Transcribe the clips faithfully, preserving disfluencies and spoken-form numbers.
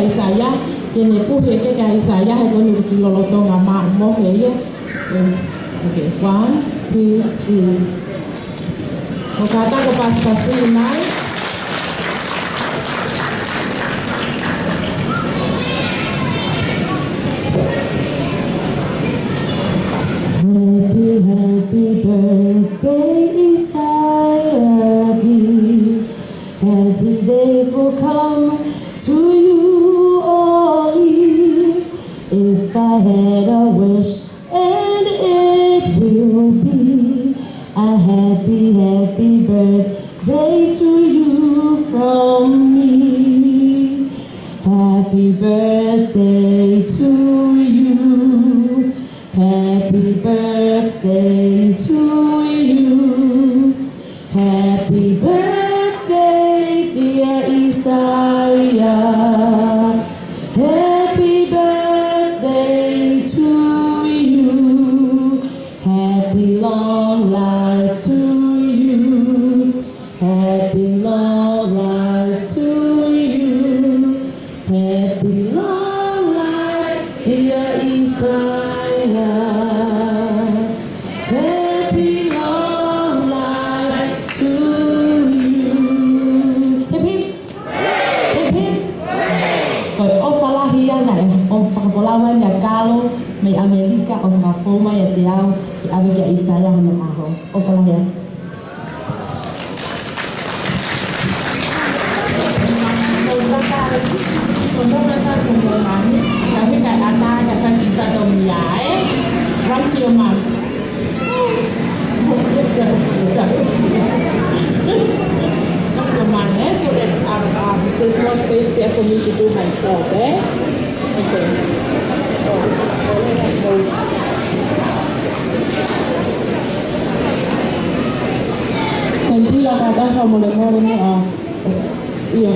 ʻIsaia, ke ne puhi e keke ʻa ʻIsaia, he ko eni kuo ʻosi lolotonga maʻu mo he ia. Okay, one, two, three. ʻOku kātaki ke pasipasi mai. Happy, happy birthday, Isaiah dear. Happy days will come to you only. If I had a wish, and it will be a happy, happy birthday to you from me. Happy birthday to you. Happy birthday to you. Happy birthday, dear Isaiah. Happy birthday to you. Happy long life to you. Happy long life to you. Happy long life, dear Isaiah. Happy long life to you. Happy? Happy? Ko e ʻofa lahi ia naʻe ʻomi fakafolau mai meia Kalo mei ʻAmelika ʻo fakafou mai ʻiate au ke ʻave kia ʻIsaia hono ʻaho. ʻOfa lahi atu. Come to your mom, eh? So that, um, um, there's more space there for me to do my job, eh? Okay. Sentila, kātaki fakamolemole muʻa. ʻIo.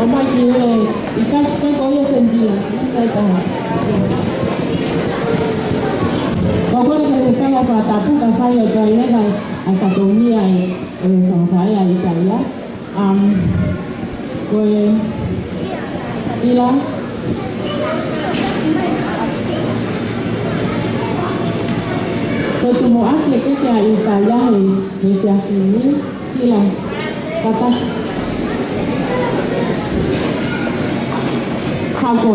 ʻOmai ki he, ʻikai, ʻikai ko ia Sentila. ʻIkai taha. Ko e kole ke u fai ha fakatapu, ka fai ʻo toe leva ʻa e fatongia ʻa e, ʻa e fakafaʻeʻa ʻa ʻIsaia. Um, ko e ʻila. Ko e tumuʻaki e keke ʻa ʻIsaia he, he efiafi ni. ʻIla. Papa. Hako.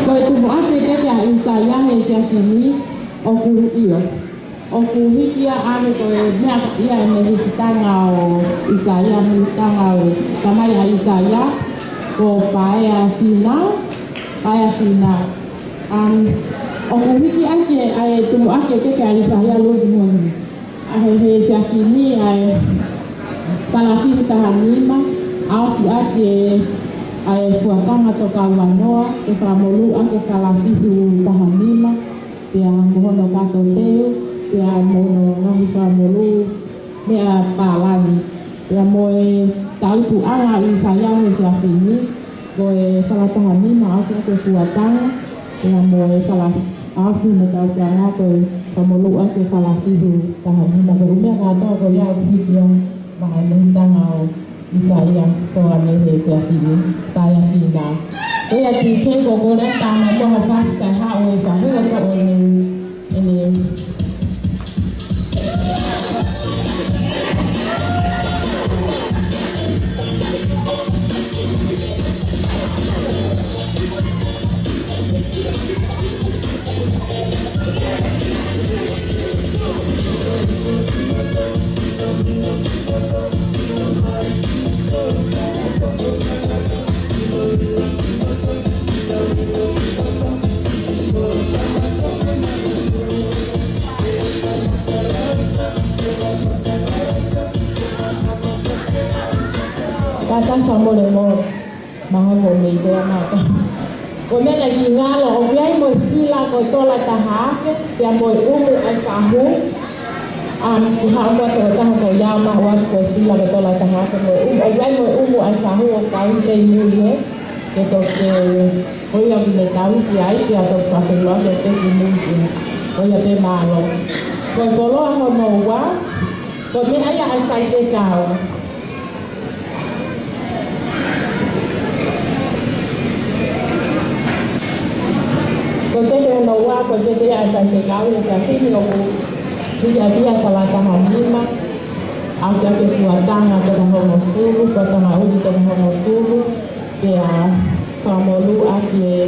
Ko e tumuʻaki e keke ʻa ʻIsaia he efiafi ni ʻoku ʻio. ʻOku hiki ia ʻaki ko e meʻa ia ʻe he hikitanga ʻo ʻIsaia, hikitanga ʻo e tamai ʻa ʻIsaia, ko Paea Fina, Paea Fina. Um, ʻoku hiki ʻaki ʻa e tumuʻaki e keke ʻa ʻIsaia Luke Mohi. ʻA he, he efiafi ni ʻa e falafihu taha nima, ʻa e ofi ʻaki e, ʻa e fuatanga tokauanoa, ke fakamolū ʻaki e falafihu taha nima, pea mo hono kato teu, pea mo hono ngaahi fakamolū meʻa pālangi, pea mo e tautuʻanga ʻa ʻIsaia he efiafi ni, ko e fala taha nima ʻa e fuatanga, pea mo e fala ʻa e fuʻu tautuʻanga ko e fakamolū ʻaki e falafihu taha nima, ko e meʻa kātoa ko ia ʻoku hiki ia maʻa e hikitanga ʻo ʻIsaia, so ʻa e he efiafi ni, Paea Fina. Ko ia D J ko e kole atu ʻa e mo ha fasi kae haʻu e fahu ʻo toʻo ʻene, ʻene. Kātaki fakamolemole, mahalo ko e meʻa ko ia mata. Ko e meʻa naʻe kiʻi ngalo, ʻoku ʻi ai mo e sila ko e tola taha afe, pea mo e ʻumu ʻa e fahu. Um, ʻi he haʻu ko e tokotaha ko ia ʻo maʻu atu ko e sila ko e tola taha afe mo e ʻumu, ʻoku ʻi ai mo e ʻumu ʻa e fahu ʻoku tau tei mui he, ke toki, ko ia ʻoku ne tau ki ai, pea toki fakafonua ke te ki mui ki. Ko ia pē, mālō. Ko e koloa hono ua, ko e meʻa ia ʻa e faifekau. Ko e keke hono ua, ko e keke ia ʻa e faifekau, ʻi he efiafi ni ʻoku hiki ʻaki ia ʻa e tola taha nima, ʻa ia ko e fuataha toko hongofulu, fuataha ʻuli toko hongofulu, pea fakamolū ʻaki e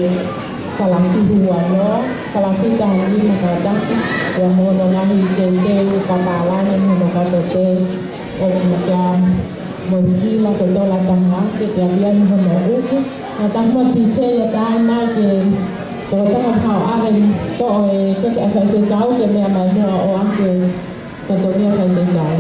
falafihu ua noa, falafihu taha nima kātaki, pea mo hono ngaahi teuteu kapalani mo hono kato pē, ʻoku ʻi ai mo e sila ko e tola taha afe, pea ʻi ai mo hono ʻumu. Naʻa tau mo e DJ ʻo taʻe mai ke tokotaha hao ʻave toʻo e keke ʻa e faifekau ke meʻa mai muʻa ʻo ʻoange ki he fatongia faifekau.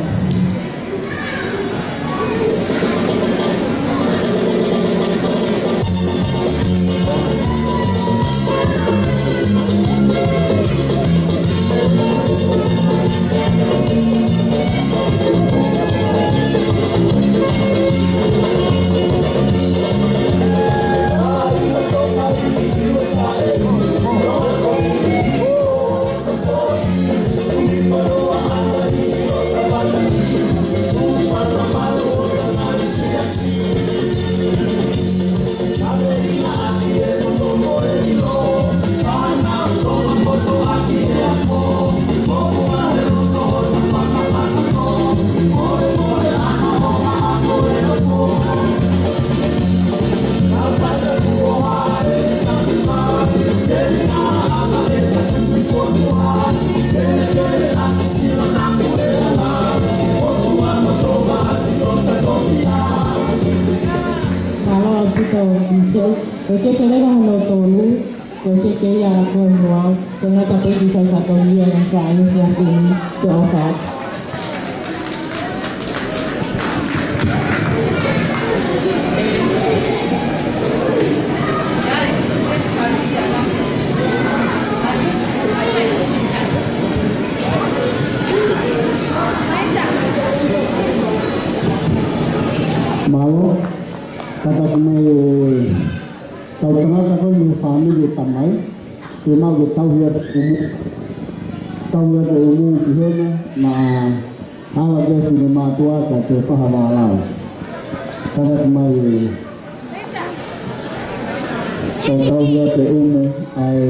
Mālō ʻaupito, DJ. Ko e keke leva hono tolu, ko e keke ia ʻa Koemoa, ko e ngata pē ki he fatongia naʻe fai he efiafi ni, ke ʻofa. Mālō, kātaki mai e kau tangata ko eni mei he fāmili ʻo e tamai, ke mau ke tauhi atu e ʻumu, tauhi atu e ʻumu ki hena, naʻa ala ke fine mātuʻa ka te faha vālau. Kātaki mai e kau tauhi atu e ʻumu ʻa e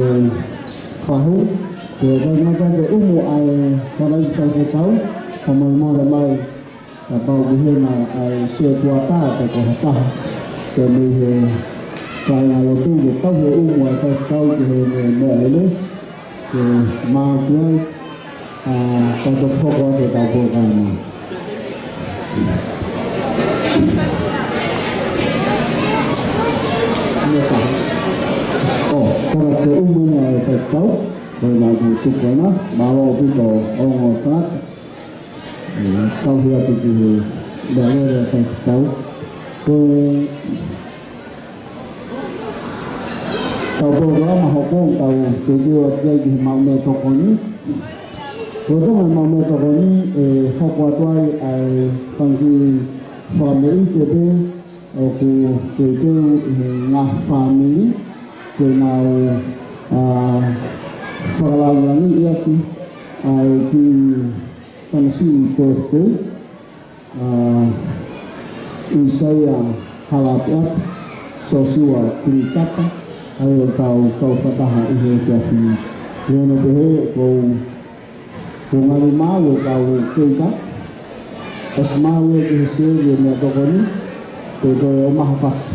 fahu, ke tauhi atu e ʻumu ʻa e karaiki faifekau, ka mau mole mai, kapau ʻoku ʻi hena ʻa e setuata pe ko ha taha, ke mei he kāingalotu ke tauhi e ʻumu ʻa e faifekau ki he meʻalele, ke maʻu ai, ʻa, ka toki hoko atu ʻetau polokalama. ʻO, karaiki ʻumu ʻa e faifekau, ko e nau tuku ana, mālō ʻaupito ongo tangata. ʻE, tauhi atu ki he meʻalele ʻa e faifekau. Ko ʻetau polokalama hoko, tau teuteu atu ai ki he maʻu meʻatokoni. Ko e tonga maʻu meʻatokoni, ʻe hoko atu ai ʻa e fanga kiʻi fakameʻite pē ʻoku teuteu ʻe he ngaahi fāmili ke nau, ʻa, fakalāngilangiʻi ʻaki ʻa e kiʻi tamasiʻi birthday, ʻa, ʻIsaia Halapeʻape, Sōsiua Kulikapa, ʻa ia ʻoku tau kau fakataha ʻi he efiafi ni. ʻI heʻene pehē, ʻoku ou Ko e ngali maʻu ʻetau keika. ʻOsi maʻu ʻe he sēvesi e meʻatokoni, pe ko e ʻomaha fasi?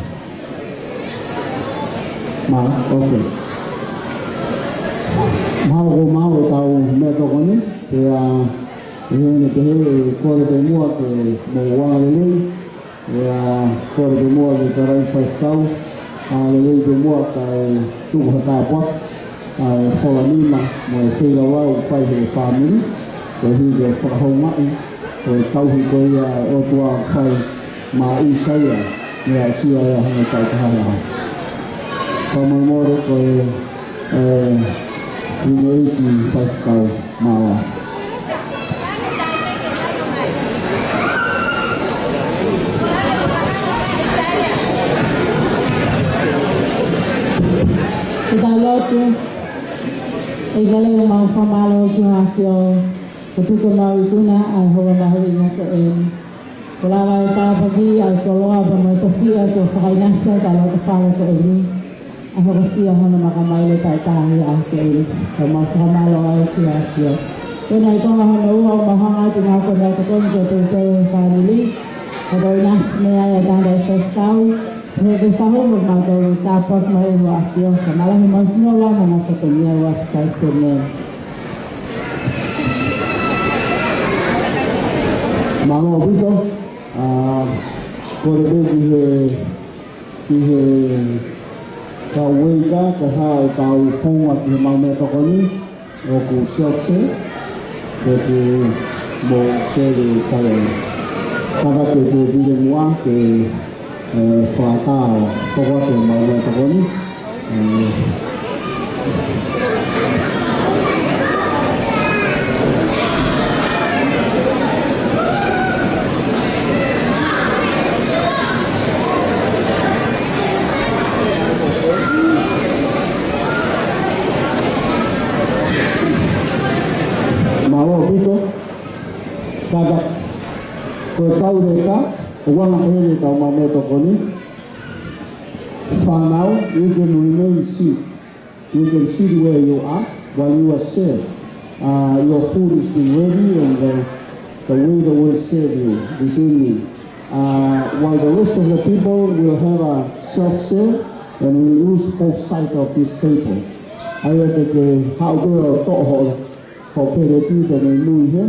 Maʻu, ok. Mahalo kuo maʻu ʻetau meʻatokoni, pea ʻi heʻene pehē, kole pē muʻa ke mou angalelei, ʻIo, kole pē muʻa ki he karaiki faifekau, ʻa, lelei pē muʻa kae tuku ha tāpuaki, ʻa, e fola nima mo e feilaulau ʻoku fai ʻe he fāmili, koeʻuhi ke fakahoungaʻi ʻa e tauhi ko ia ʻa e ʻOtua ʻoku fai maʻa ʻIsaia, ʻi he aʻusia ʻa hono taʻu taha hiva. Fakamolemole ko e, ē, Fineʻeiki Faifekau, mālō. Ke tau lotu. ʻEiki, ʻoku mau fakamālō ki hoʻo ʻAfio, ko e tuku maʻu ʻi tuʻa ʻa e houa mahuʻinga ko eni. Kuo lava ʻe he tāpuaki ʻa e koloa pea mo e tofiʻa kuo fakaʻinasi ʻi he loto fale ko eni. ʻA e hokosia hono makamaile taʻe tahi ʻa e ʻAfio. ʻOku mau fakamālō ai ki hoʻo ʻAfio. Ko e konga hono ua ʻoku mau hanga atu ʻo ngāue ko eni ʻa e tokoni ki he teuteu ʻa e fāmili. Ko e ʻinasi mei ai ʻa e tangataʻeiki faifekau. He ke fahu mo mau tau tāpuaki mai ʻe hoʻo ʻAfio. Ka mālō he mau sino la mo mau fatongia ua fikai semeni. Mālō ʻaupito, ā, kole pē ki he, ki he kau ueika, kae haʻu ʻo tau founga ki he mau meʻatokoni, ʻoku self-serve, ʻoku mou serve ʻi he kai. Kātaki ke pile muʻa, ke ē, fakaʻatā ʻo toko atu ʻemau meʻatokoni. Ē, mālō ʻaupito. Kātaki, ko e tauleka, ʻoku anga pehē ʻetau mau meʻatokoni. Fānau, you can remain seated. You can sit where you are while you are served. Uh, your food is being ready and, uh, the waiter will serve you this evening. Uh, while the rest of the people will have a self-serve and will lose both sides of this table. ʻA ia te ke haʻu pē ʻo toʻo hoʻo, hoʻo peleti pea mei mui hē,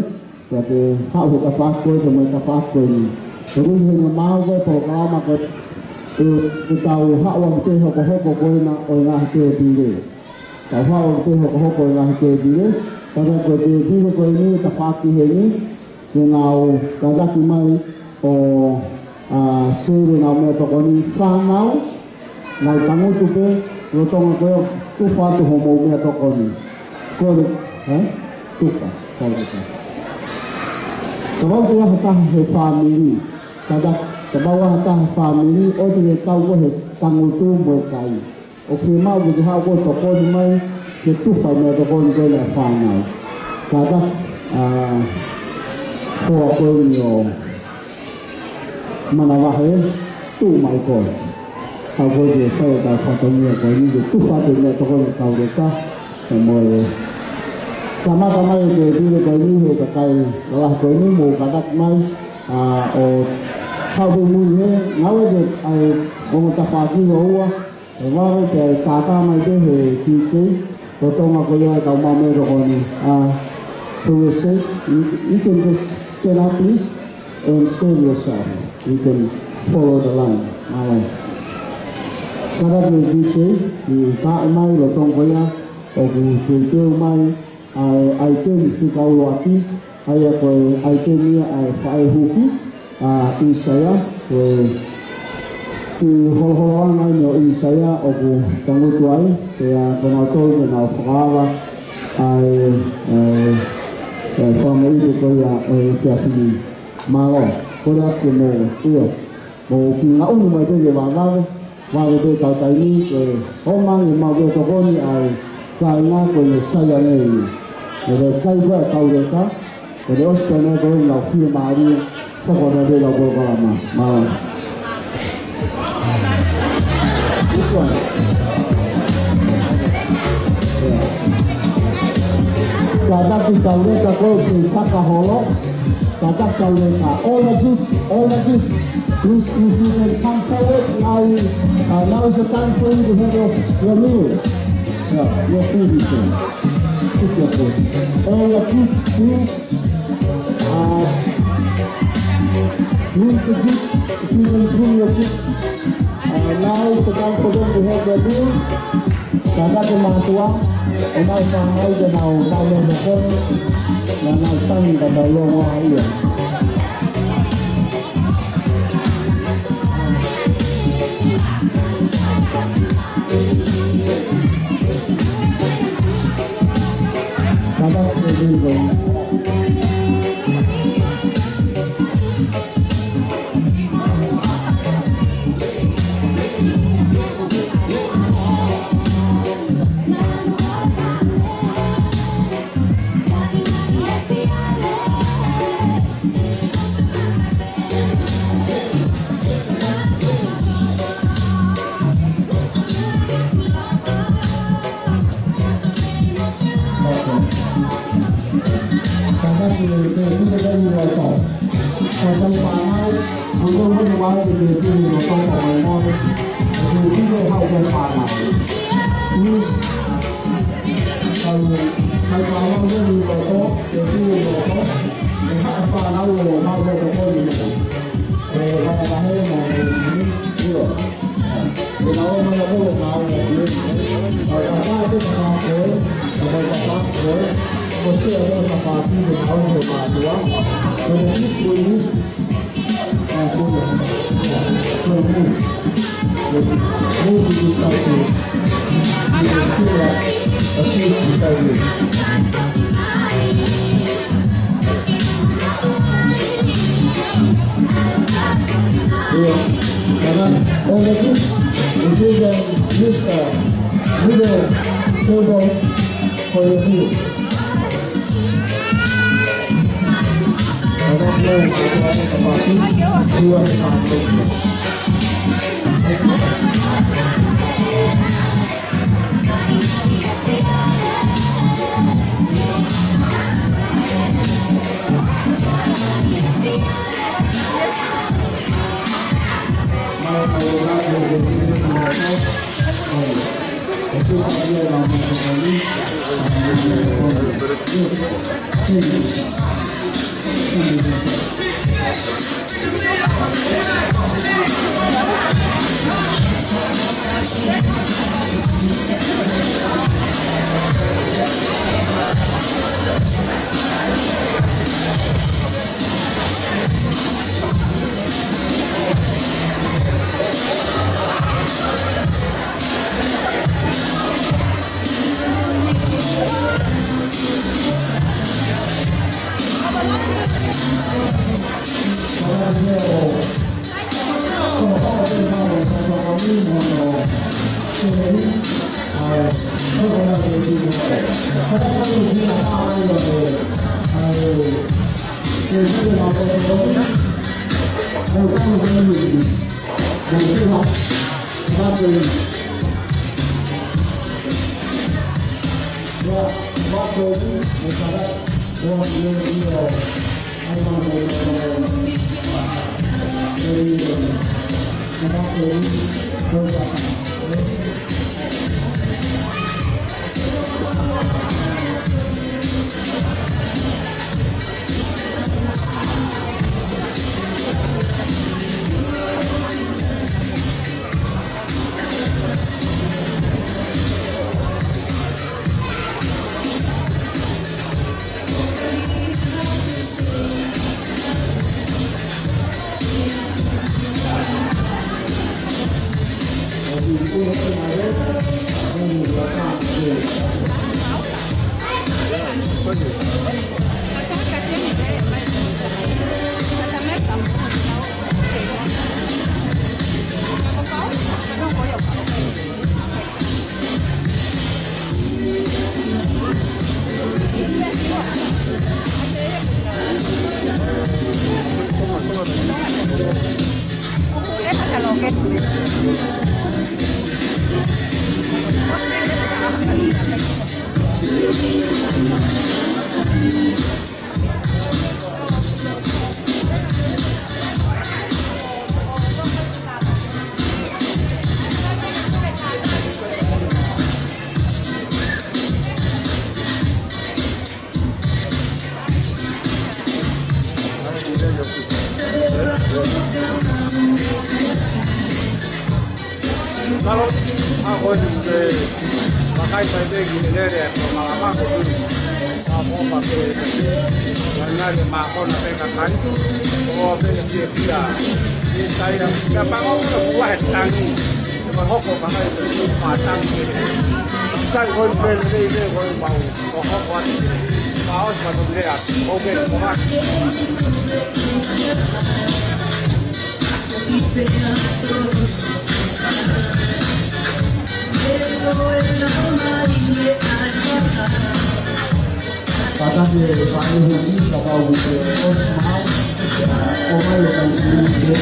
pea ke haʻu he tafaʻaki ko ē pea mo e tafaʻaki ko eni. He ʻoku ʻi heni ʻemau polokalama ko e, ʻe, ʻe tau haʻu ʻo pehē hokohoko ko ena ʻo e ngaahi tēpile. Tau haʻu ʻo pehē hokohoko ʻo e ngaahi tēpile. Kātaki ko e tēpile ko eni, tafaʻaki heni, ke nau kātaki mai ʻo, ā, serve ʻenau meʻatokoni. Fānau, nau tangutu pē, lolotonga ko ē ʻoku tufa atu hoʻomou meʻatokoni. Kole, ē? Tufa, sorry, tufa. Kapau ʻoku ʻi ai ha taha he fāmili, kātaki, kapau ʻoku ʻi ai ha taha he fāmili, ʻoua te ke kau koe he tangutu mo e kai. ʻOku fiemaʻu ke ke haʻu koe ʻo tokoni mai, ke tufa e meʻatokoni ko ena ʻa e fānau. Kātaki, ā, hoa ko eni ʻo manavahē, tuʻu mai koe. Haʻu koe ke fai ʻetau fatongia ko eni ke tufa atu e meʻatokoni tauleka, ʻe mo e. Kamata mai e tēpile ko eni he kakai lalahi ko eni, mou kātaki mai, ā, ʻo haʻu pē mui hē, ngāue ke ʻai ongo tafaʻaki ʻo ua, ʻe vave pea ʻe kākā mai pē he DJ, lolotonga ko ia ʻetau mau meʻatokoni. Ā, so we say, you, you can just stand up, please, and serve yourself. You can follow the line. Mālō. Kātaki e DJ, ʻi he taʻe mai, lolotonga ko ia ʻoku teuteu mai ʻa e ʻaiteni fika ʻuluaki, ʻa ia ko e ʻaiteni ia ʻa e faʻē huki, ʻa ʻIsaia, ko e kiʻi holoholoʻanga eni ʻo ʻIsaia ʻoku tangutu ai, pea ko nautolu ke nau fakaava ʻa e, ʻa e, ʻa e fakamoʻui ko ia ʻo e efiafi ni. Mālō, kole atu ke mou, ʻio, mou kiʻi ngaʻunu mai pē ke vavevave, vave pē ʻetau taimi, ke ʻomai ʻemau meʻatokoni ʻa e kāinga ko eni Saione. ʻE kai ko ē ʻa e tauleka, ʻe ʻosi pē ʻenau fiemālie, toko atu pē ʻetau polokalama. Mālō. This one. Yeah. Kātaki tauleka ko ē, paka holo. Kātaki tauleka. All the goods, all the goods. Please, if you can come forward, now, uh, now is the time for you to have your, your meals. Yeah, your food is there. Keep your food. All the kids, please. Uh, please, the kids, if you can bring your kids. Uh, now is the time for them to have their meals. Kātaki e mātuʻa, ʻenau fānau ke nau, nau meʻa mekoni, nau, nau tangi ka tau longo ai ia. Kātaki ke tui ko. Kātaki ke tui ko e tui ko e tau. Ko e tau fānau, ko e tau fānau ke tui ko e tau fānau. Ke tui ko e hau ko e fānau. Miss, kau, kau fānau ko e tui ko e tau, ke tui ko e tau. Ke haʻa fānau ʻo mau ko e tau ko e tau. Ke fānau he mo e tui. Io. Ke na o mana mo ka o mo e. Ka ka te ka ko e, ka ka ka ko e. Ko se o ka ka ki ke na o mo ka tua. Ko e ki ko e ni. Ah, ko e. Ko e ni. Move to the side, please. You can feel that. A seat beside you. Io. Kātaki, ʻo e kiʻi, is it the Mister Middle Table for your view? Kātaki, ʻo e kiʻi, ʻo e kiʻi, ʻo e kiʻi. Mālō, ʻa ko e te vakai pē ki he lele ʻa e malama ko ē. Ka mo ma pe, ʻa ngā le mā kona pē kakai. ʻO pē le fiefia. ʻI tai a, ka pango ko e ua he tangi. Ka hoko ka kai pē ua tangi. Kai ko e pē le le ko e mau. ʻO hoko atu. Kātaki e faʻē huki, kapau ʻoku ke ʻosi mai, ʻomai e kanisini ke,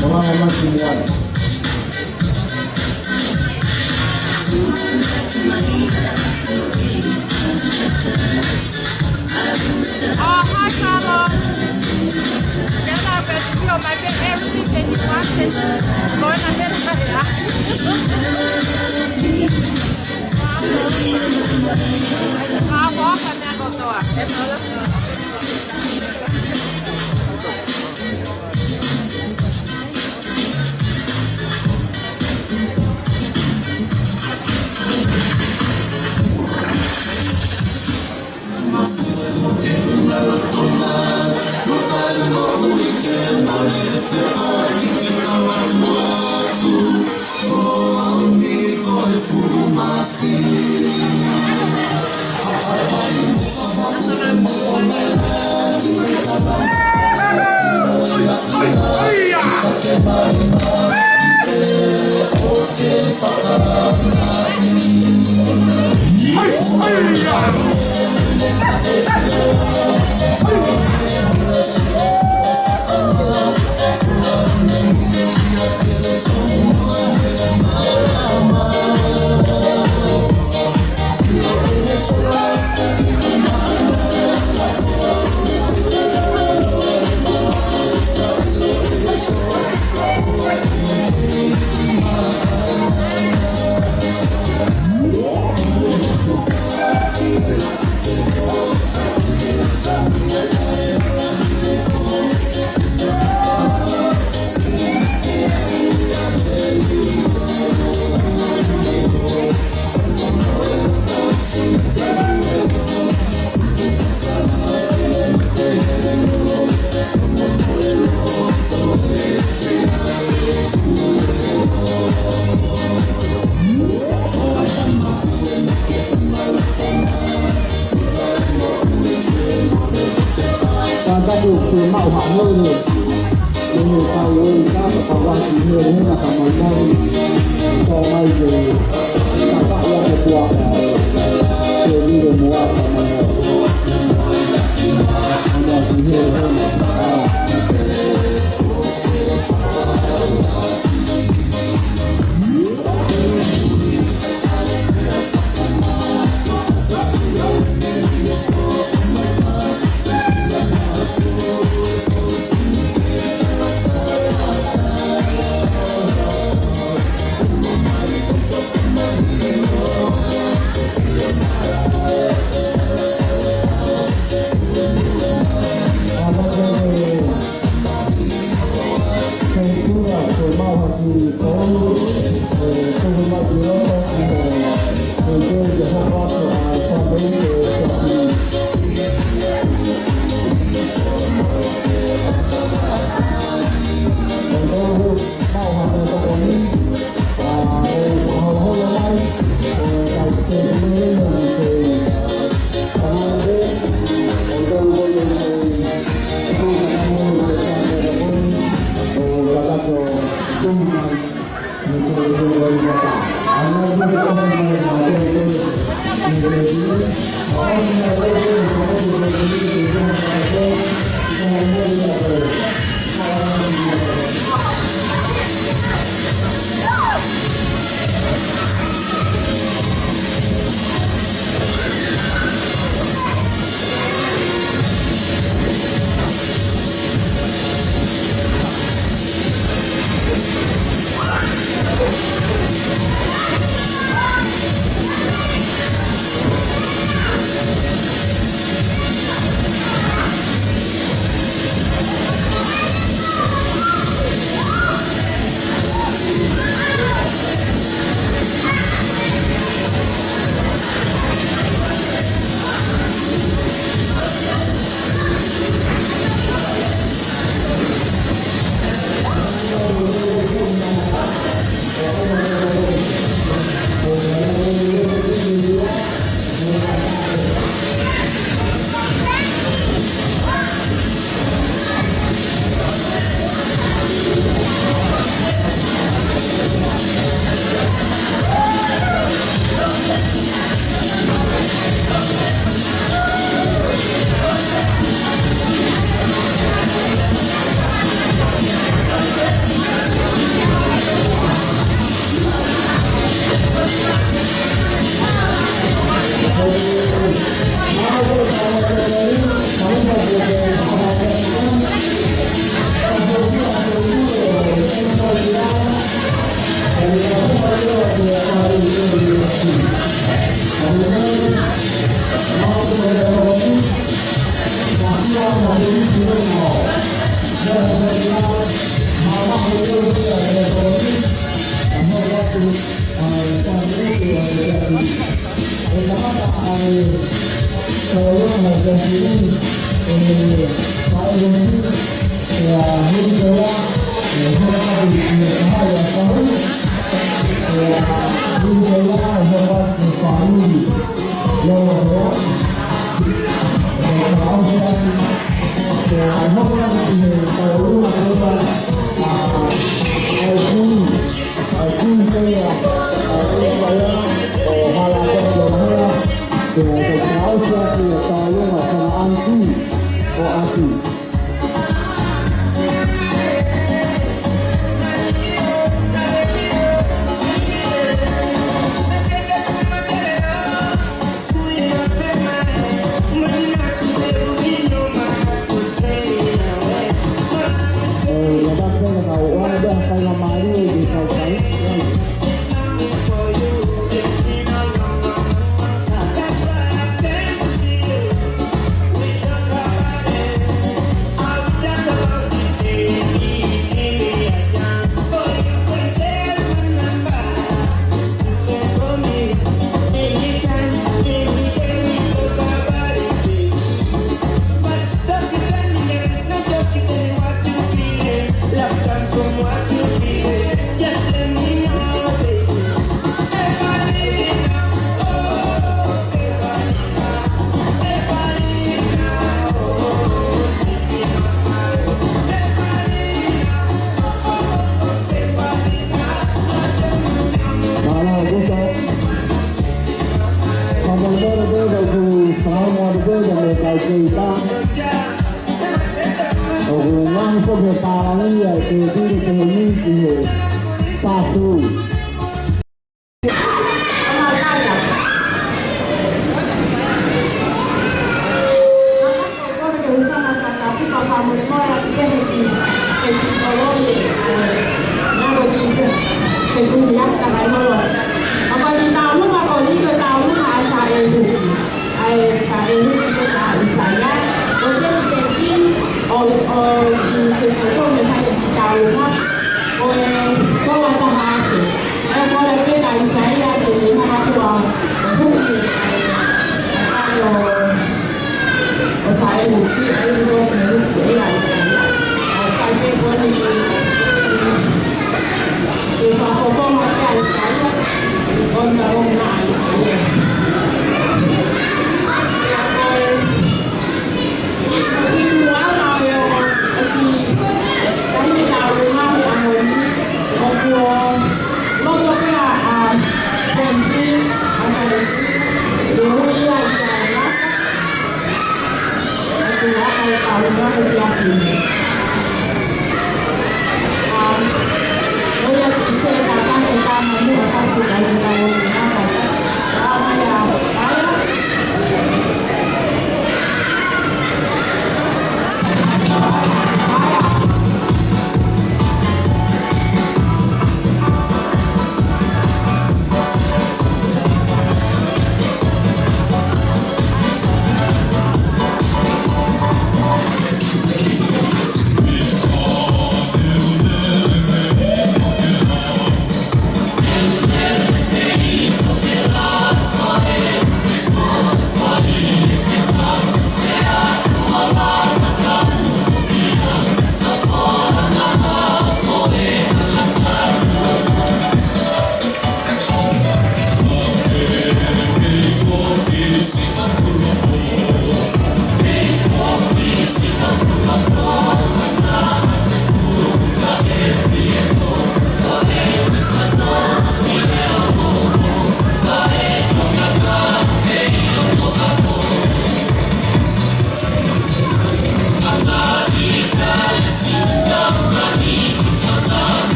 ʻo lava mai ki muʻa. Oh, hi, Carlo. Get up and feel my bed, everything that you wanted. Going ahead, yeah. Wow. Wow, welcome, Uncle Noah. Kātaki ʻoku ke maʻu ha mole. Ko e kau ʻo e kau, kau ʻosi he, he, ka mai mai. Kau mai ke, ka ka ua ke kua ka. Ke lilo mo a ka mai. Ana ki he, he, a.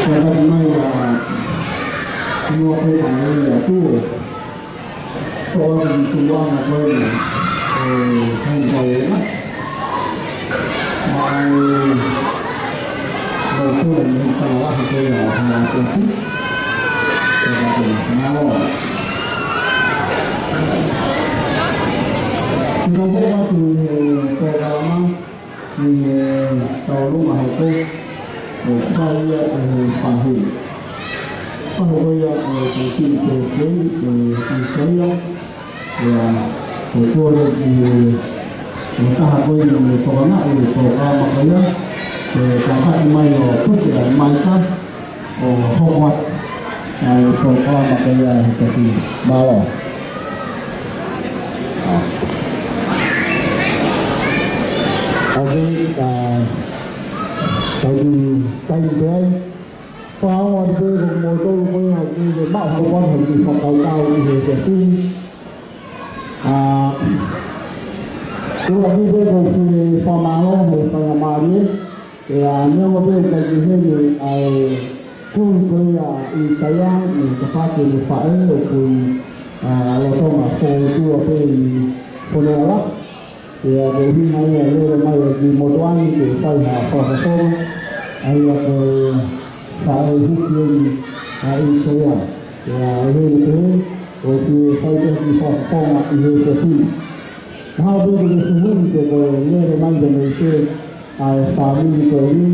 Kātaki mai ʻa Noa Koe Maʻae ʻa Tuʻo. Ko e tuʻunga ko eni, ʻe, hei mai ena. Mai, ʻo pule ni ka lahi ko ia ʻa Hana Kofi. Ko e tuʻunga, mālō. Ko e tuʻunga atu ʻi he polokalama, ʻi he taulunga hoko, ʻo fai ia ʻe he fahu. Fahu ko ia ʻo e Kaniseli Pēsiteni, ʻo ʻIsaia, ʻa ia ʻoku kole ki he, ʻe taha ko ia ʻoku ne tokangaʻi e polokalama ko ia, ʻe kātaki mai ʻo puke ʻa e maika, ʻo hoko atu ʻa e polokalama ko ia he efiafi ni. Mālō. ʻA. ʻOku, ʻa, tau ki taimi pē ai. Fakaongo atu pē ko kimoutolu ko ia ʻoku ke maʻu ha kuata ha kiʻi fakakaukau ʻi he efiafi ni. ʻA, ko e ʻuhinga pē ʻoku ou fie fakamālō he faingamālie. ʻA, neongo pē ʻikai ke ʻi heni ʻa e kui ko ia ʻa ʻIsaia, ʻi he tafaʻaki ʻene faʻē ʻoku, ʻa, lolotonga foutua pē ʻi Fonua Lahi. ʻA ia ko e ʻuhinga ia ʻoku lele mai ai ki he motuʻa ni ke fai ha fakafofonga, ʻa ia ko e faʻē huki eni ʻa ʻIsaia. ʻA ia ʻi heʻene pehē, ʻoku ou fie fai pē ha kiʻi fakafofonga ʻi he efiafi ni. Mahalo pē ʻoku ke fehuʻi pe ko e lele mai pē mei fē ʻa e fāmili ko eni.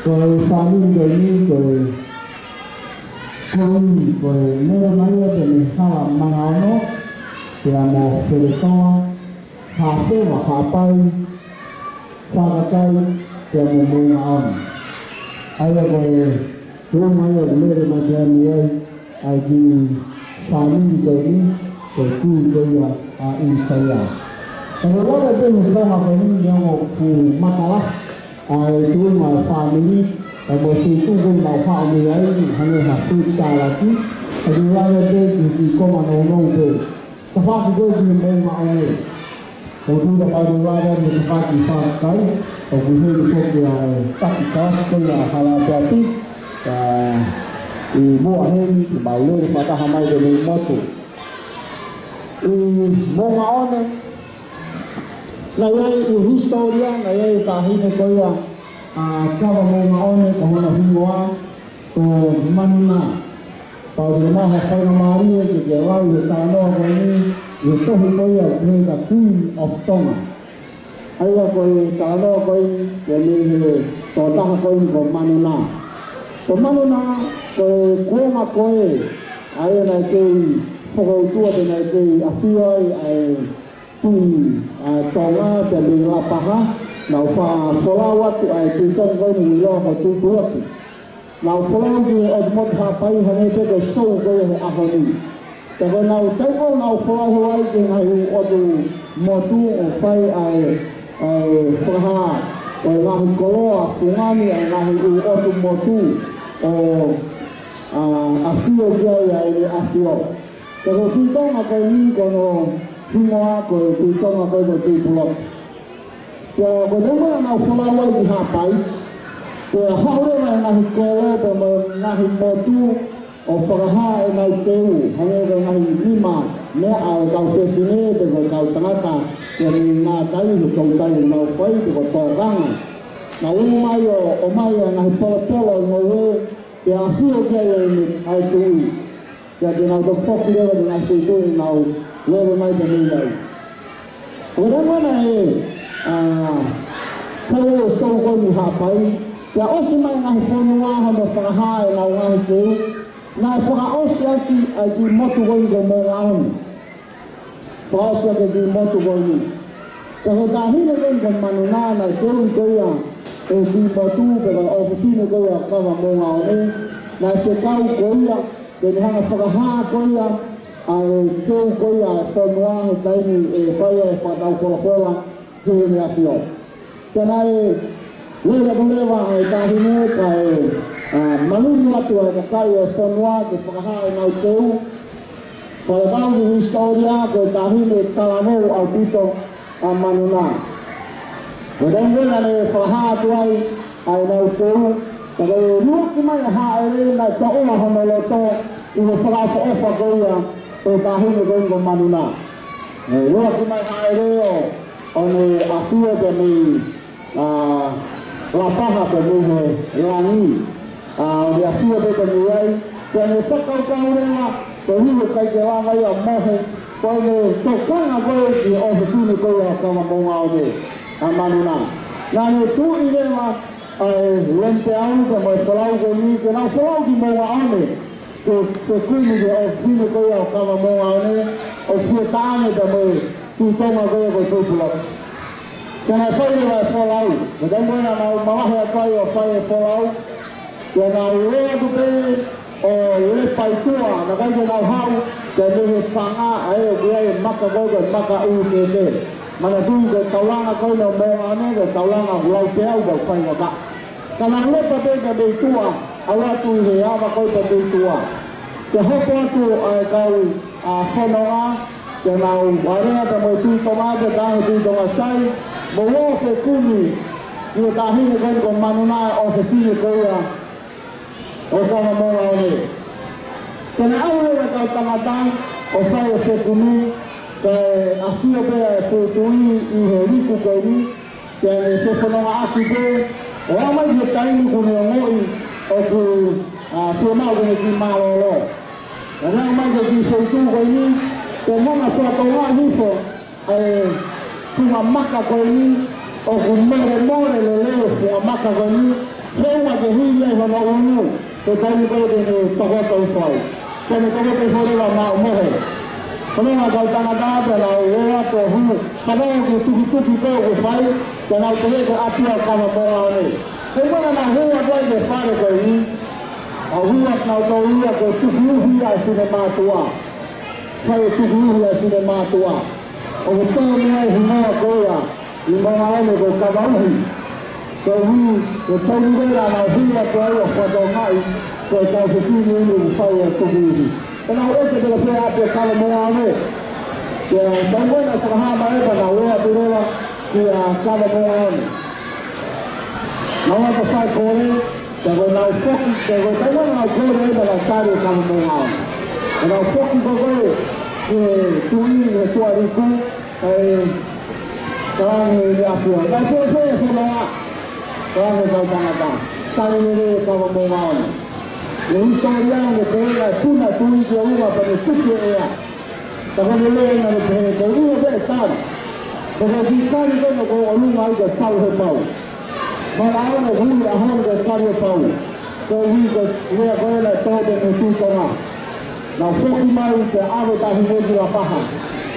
Ko e fāmili ko eni, ko e, ko e, ko e lele mai ia pē mei Hala Mangaono, pea mo Feletoa, Hafeva, Haʻapai, Fakakai, pea mo Moʻungaʻone. ʻA ia ko e tuʻunga ia ʻoku lele mai pē mei ai ʻa e kiʻi fāmili ko eni, ko e kui ko ia ʻa ʻIsaia. Ka ko e lava pē he konga ko eni neongo ʻoku fuʻu matala ʻa e tuʻunga ʻo e fāmili, ʻa e mo e feituʻu ko eni ʻoku nau haʻu mei ai, hangē ha fruit salad, ka ko e lava pē ki he kiʻi konga nounou pē. Tafaʻaki ko ē ki he Moʻungaʻone. ʻOku tuʻu pē ʻa e lava mo e tafaʻaki Fakakai, ʻoku ʻi heni foki ʻa e taki kalasi ko ia ʻa Halaʻapiʻapi, ka ʻi muʻa heni, ke mau lele fakataha mai ki he motu. ʻI Moʻungaʻone, naʻe ʻi ai ʻi he hisitōlia, naʻe ʻi ai e taʻahine ko ia ʻa Kava Moʻungaʻone, ko hono hingoa ko Manunā. Pau ke maʻu ha faingamālie ke ke lau e talanoa ko eni, ʻi he tohi ko ia ʻoku pehē ko e Queen of Tonga. ʻA ia ko e talanoa ko eni, pea mei he tokotaha ko eni ko Manunā. Ko Manunā, ko e kuonga ko ē, ʻa ia naʻe kei fokoutua pea naʻe kei ʻafio ai ʻa e Tuʻi, ʻa, Tonga, pea mei Lapaha, nau faʻa folau atu ʻa e Tuʻi Tonga ko eni ʻoku ʻiloa ko Tuʻipulotu. Nau folau ki he ʻotu motu Haʻapai hangē pē ko e sou ko ia he ʻaho ni. Pea ko ʻenau taimi ko ē ʻoku nau folau holo ai ki he ngaahi ʻū ʻotu motu ʻo fai ʻa e, ʻa e fakahā ʻo e ngaahi koloa fungani ʻa e ngaahi ʻū ʻotu motu ʻo, ʻa, ʻafio ki ai ʻa ʻEne ʻAfio. Pea ko e Tuʻi Tonga ko eni ko hono hingoa ko e Tuʻi Tonga ko e, ko Tuʻipulotu. Pea ko e taimi naʻa nau folau ai ki Haʻapai, pea haʻu leva e ngaahi kolo pea mo e ngaahi motu ʻo fakahā ʻenau teu, hangē ko e ngaahi nima meʻa ʻo e kau fefine pe ko e kau tangata, pea mei ngātai he toutai ʻoku nau fai pe ko e tokanga. Nau ō mai ʻo, ʻomai ʻa e ngaahi polopolo ʻo e ngoue, pea ʻafio ki ai ʻa e, ʻa e tuʻi. Pea te nau toki foki leva ki he ngaahi feituʻu ʻoku nau lele mai pea mei ai. ʻO langa naʻe, ʻa, fai e sou ko eni Haʻapai, pea ʻosi mai e ngaahi fonua hono fakahā ʻenau ngaahi teu, naʻe fakaʻosi ʻaki ʻa e kiʻi motu ko eni ko Moʻungaʻone. Fakaʻosi ʻaki e kiʻi motu ko eni. Pea ko e taʻahine ko eni ko Manunā naʻe teuʻi ko ia ʻe he kiʻi motu pe ko e ʻofefine ko ia ʻo Kava Moʻungaʻone, naʻe fekau ko ia, pea ne hanga fakahā ko ia ʻa e teu ko ia ʻa e fonua he taimi ʻe fai ai e fakataufolofola ki Heʻene ʻAfio. Pea naʻe lele atu leva ʻa e taʻahine kae, ʻa, malumu atu ʻa e kakai ʻo e fonua ke fakahā ʻenau teu. Fakatatau ki he hisitōlia, ko e taʻahine talavou ʻaupito ʻa Manunā. Ko e taimi ko ē naʻa ne fakahā atu ai ʻa ʻenau teu, pea ko e ʻuluaki mai e hāʻele naʻe toʻoa hono loto ʻi he fakaʻofoʻofa ko ia ʻo e taʻahine ko eni ko Manunā. ʻE, ʻuluaki mai e hāʻele ʻo, ʻo ne ʻafio pē mei, ʻa, Lapaha pē mei he langi. ʻA, ʻo ne ʻafio pē mei ai, pea ne fakakaukau leva, ko e ʻuhi ʻoku ʻikai ke lava ia ʻo mohe, ko ʻene tokanga ko ē ki he ʻofefine ko ia ʻo Kava Moʻungaʻone, ʻa Manunā. Naʻa ne tuʻi leva ʻa e Lenipeau pea mo e folau ko eni, ke nau folau ki Moʻungaʻone, ke, ke kumi ki he ʻofefine ko ia ʻo Kava Moʻungaʻone, ʻo fie taʻane pea mo e Tuʻi Tonga ko ia ko Tupelo. Pea naʻe fai leva e folau, mo e taimi ko ē naʻa nau malahe atu ai ʻo fai e folau, pea nau ō atu pē ʻo lepa ʻi tuʻa, naʻe ʻikai ke nau haʻu, pea mei he fanga ʻa ē ʻoku ʻi ai e maka ko ē ko e maka ʻUtete. Manatuʻi ko e taulanga ko eni ʻo Moʻungaʻone, ko e taulanga ʻoku lau peau pea ʻoku fai vaka. Ka nau lepa pē pea mei tuʻa, ʻalu atu ʻi he ava ko ē pea mei tuʻa. Pea hopo atu ʻa e kau, ʻa, fononga, pea nau alea pea mo e Tuʻi Tonga, pea talaange Tuʻi Tonga, sai, mou ō ʻo fekumi ki he taʻahine ko eni ko Manunā, ʻofefine ko ia ʻo Kava Moʻungaʻone. Pea naʻe ʻalu leva e kau tangata ʻo fai e fekumi, kae ʻafio pē ʻa e fuʻu tuʻi ʻi he liku ko eni, pea ne fefonongaʻaki pē, ʻo aʻu mai ki he taimi kuo ne ongoʻi ʻoku, ʻa, fiemaʻu ke ne kiʻi mālōlō. Pea ne aʻu mai ki he kiʻi feituʻu ko eni, pea ne hanga ʻo fakatokangaʻi hifo ʻa e funga maka ko eni, ʻoku molemole lelei e funga maka ko eni, feʻunga ke hili ai hono ʻunu, he taimi ko ē te ne tokoto hifo ai. Pea ne tokoto hifo leva maʻu mohe. Ko e ngaahi kau tangata pea nau ō atu ʻo hū, ka nau ō ki he tukituki ko ē ʻoku fai, pea nau pehē ko e ʻapi ʻo Kava Moʻungaʻone. He mana nau hū atu ai ki he fale ko eni, ʻo hū atu nau tau ia ko e tukuʻuhi ʻa e finemātuʻa. Fai e tukuʻuhi ʻa e finemātuʻa. ʻOku tau ni ai hingoa ko ia ʻi Moʻungaʻone ko Kavauhi. Koeʻuhi ko e taimi ko ē naʻa nau hū atu ai ʻo fakatokangaʻi ko e kau fefine ʻoku fai e tukuʻuhi. Pea nau ʻeke pe ko fē ʻapi ʻo Kava Moʻungaʻone. Pea taimi ko ē naʻe fakahā mai pea nau ō atu leva kia Kava Moʻungaʻone. Nau ō atu ʻo fai e kole, pea ko ʻenau foki, pea ko e taimi naʻa nau kole ai pea nau tali ʻe Kava Moʻungaʻone. Pea nau foki ko ē ki he tuʻi he tuʻa liku, ʻe talaange ʻe Heʻene ʻAfio, naʻe fēfē e fononga? Talaange e kau tangata, tali lelei ʻe Kava Moʻungaʻone. ʻI he hisitōlia ʻoku pehē naʻe puna e tuʻi ki ʻolunga pea ne tuki e ʻea. Ka ko e lea naʻe pehē, ko e ʻuhinga pē e tali. Ko e kiʻi tali ko ē naʻe ʻi ʻolunga ai ko e pau he pau. Mala ʻaho ʻoku ui ʻaho ni ko e tali ʻo pau. Koeʻuhi ko e lea ko ē naʻe tō pē mei he Tuʻi Tonga. Nau foki mai pea ʻave e taʻahine ki Lapaha.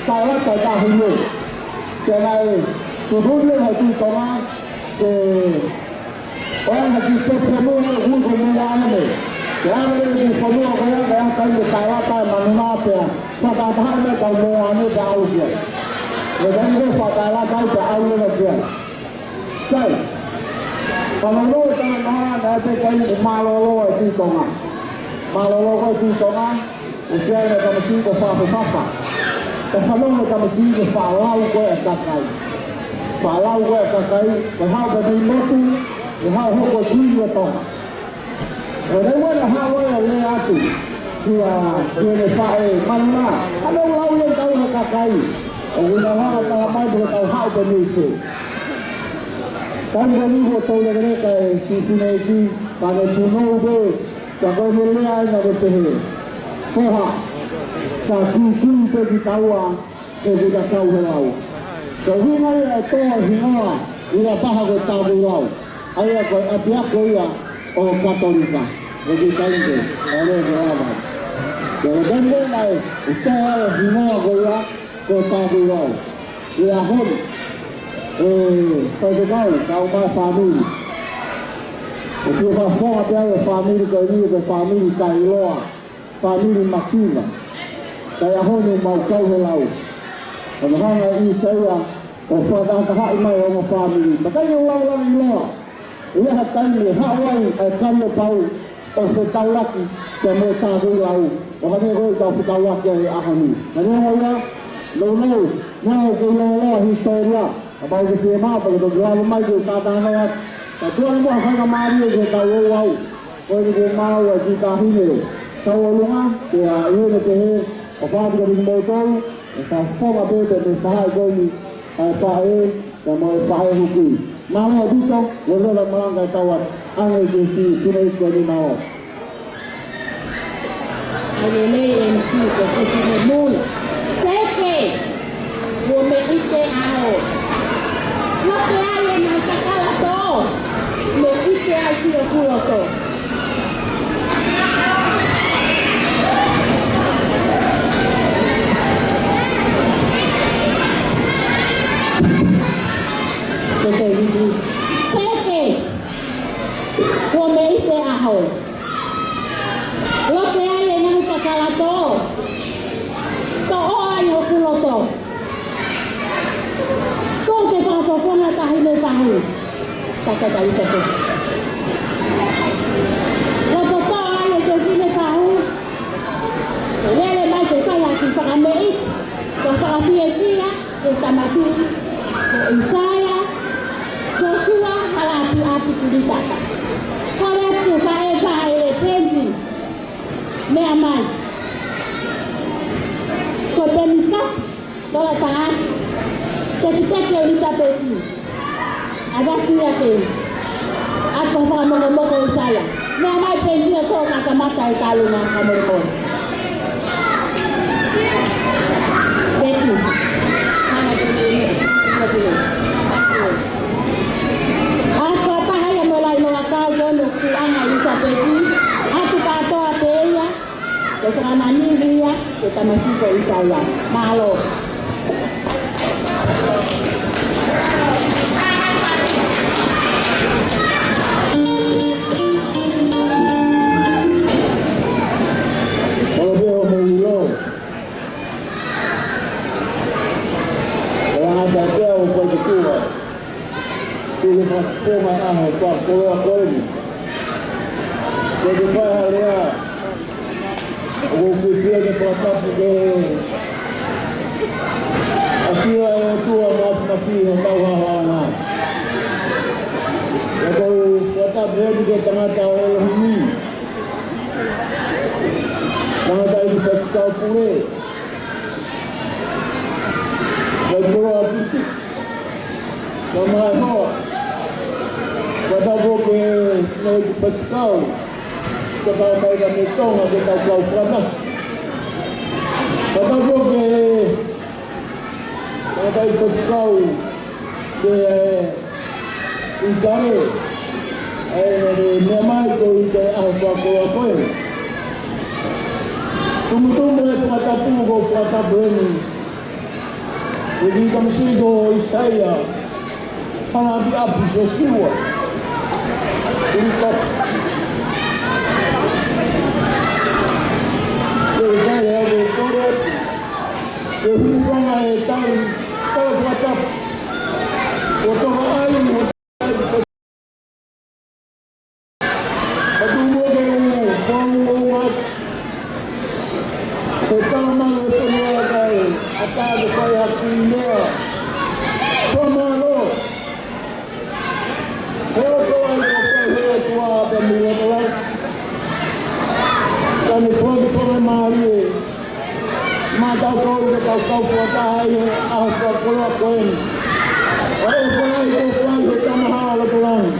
Taʻelata e taʻahine. Pea naʻe tuʻutuʻuni leva ʻe he Tuʻi Tonga ke ʻoange ha kiʻi potu fonua ʻoku ui ko Moʻungaʻone. Pea ʻave leva e kiʻi fonua ko ia, pea ʻi ai e taimi ke taʻelata ai e Manunā pea fakataha mai e kau Moʻungaʻone pea ʻalu ki ai. Ko e taimi ko ē fakataʻelata ai pea ʻalu leva ki ai. Sai. Ka naʻe ʻi ai e talanoa naʻe ʻi ai e taimi ʻoku mālōlō ai e Tuʻi Tonga. Mālōlō ko ē e Tuʻi Tonga, ʻosi ʻi ai ʻena tamasiʻi ko Fafafafa. Pea fanongo e tamasiʻi ki he faʻa lau ko ē ʻa e kakai. Faʻa lau ko ē ʻa e kakai, ko e haʻu pē mei motu, ʻe haʻu ʻo hoko ko e kuini ʻo Tonga. Ko e taimi naʻe haʻu ai ʻo lea atu kia, kia ʻene faʻē, Manunā, ʻa ʻene lau ia ki he kakai. ʻOku nau hanga ʻo talamai pe ko e tau haʻu pē mei fē. Taimi ko eni kuo toulekeleka e siʻi fineʻeiki, ka ne punou pē, ka ko ʻene lea ʻena naʻe pehē: Foha, ka kuikui pē kitaua, ʻoku ta kau he lau. Ko e ʻuhinga ia e tō e hingoa ʻi Lapaha ko e Tākuilau. ʻA ia ko e ʻapiako ia ʻo e Katolika. Ko e kiʻi taimi pē, ʻa e lea ko e lava. Ko e taimi pē naʻe tō ai e hingoa ko ia ko e Tākuilau. ʻI he ʻaho ni, ʻe, faifekau, kau mai fāmili. ʻE fie fakafofonga pē ʻa e fāmili ko eni, ko e fāmili Kailoa. Fāmili Masiva. Ka ʻi he ʻaho ni mau kau he lau. Ko e hanga ʻe ʻIsaia ʻo fakatahatahaʻi mai ʻa e ongo fāmili. Ka ʻikai ke u lau langa ʻiloa. ʻI ha taimi ʻe haʻu ai ʻa e kau ʻo pau ʻo fetaulaki pea mo e Tākuilau. ʻO hangē ko ʻetau fetaulaki ʻi he ʻaho ni. Ka neongo ia, nounou, neongo ʻoku kei lōloa hisitōlia. Kapau ʻoku ke fiemaʻu, pea ke toki lave mai ke u talanoa atu. Ka tuʻa ni mo ha faingamālie ke tau ouau. Ko eni ke mau ʻa e kiʻi taʻahine tauʻolunga, pea ʻi heʻene pehē, ʻofa atu kiate kimoutolu, ʻe fakafofonga pē pea mei he faʻē ko eni, ʻa e faʻē, pea mo e faʻē huki. Mālō ʻaupito, lelei e malanga ʻetau ʻaho, ʻa e kiʻi siʻi fineʻeiki ko eni, mālō. ʻAi lelei M C ko e kiʻi fine mui. Seke! Kuo meʻite ʻa e ʻaho. Loto ai e ngaahi kakala tō. Meʻite ai siʻoku loto. Seke! Kuo meʻite ʻa e ʻaho. Loto ai e ngaahi kakala tō. Toʻo ai hoku loto. Ko e fakafofonga taʻahine fahu. Taka tau sako. Loto toʻo ai e fefine fahu. Lele mai ke fai ha kiʻi fakameʻi. Ko e fakafiefia. Ko e tamasiʻi ko ʻIsaia Joshua Halaʻapiʻapi Kulitaka. Kole atu ki he faʻē, faʻē Peni, meʻa mai. Ko Peni Kapi, Tola Taʻafi, Tekiteki ʻo ʻIlisapeti. ʻAvatu ia ke ʻatu ha fakamokomoko ʻIsaia. Meʻa mai Peni ʻo toʻo ka kamata e kalunga ka mokomoko. Peni. Hanga Peni. ʻAtu ʻa taha ia mo e laʻi loa kau kono kuʻanga ʻIlisapeti. ʻAtu kātoa pē ia. Ko e fakananili ia, ko e tamasiʻi ko ʻIsaia. Mālō. Kole pē ʻo mou ʻilo. Ko e anga ʻa e ʻaho ko e tuʻa. Ko e fakafofonga ʻaho fakakoloa ko eni. Ko e fai ha lea. ʻOku ou fiefia ke fakatapu ke ʻafio ʻa e ʻOtua Mafimafi ʻi hotau haohaoa. ʻOku ou fakatapu heni ki he tangata ʻo ʻElohimi. Tangataʻeiki Faifekau Pule. Faikoloa Piti. Ka mai hoa. Fakatapu ki he ngaahi faifekau. Ka tau kai ka mei Tonga ke tau kau fakataha. Fakatapu ki he ngaahi faifekau ke, ē, ʻItale. ʻA e meʻa mai ko ʻItale ʻaho fakakoloa ko ē. Tumutumu e fakatapu ko e fakatapu eni. Ko e kiʻi tamasiʻi ko ʻIsaia, Halaʻapiʻapi Joshua. Ko e kiʻi ta-, ko e kole atu. Ko e hūfanga he tali, tala fakatapu. Ko e toka ai, ʻOku mou ke u, mou, mou mat. Ko e tala mai ʻo e fonua kai, ʻatā ke fai ha kiʻi meʻa. Ko e mālō. He ʻoku ai ko fai he ʻOtua pē mou ʻoku lau. Ka ne fai fai mālie. Maʻa tautolu ke tau kau fakataha ʻi he ʻaho fakakoloa ko eni. ʻO e fai ko fai he tamaha ʻo Lotolangi.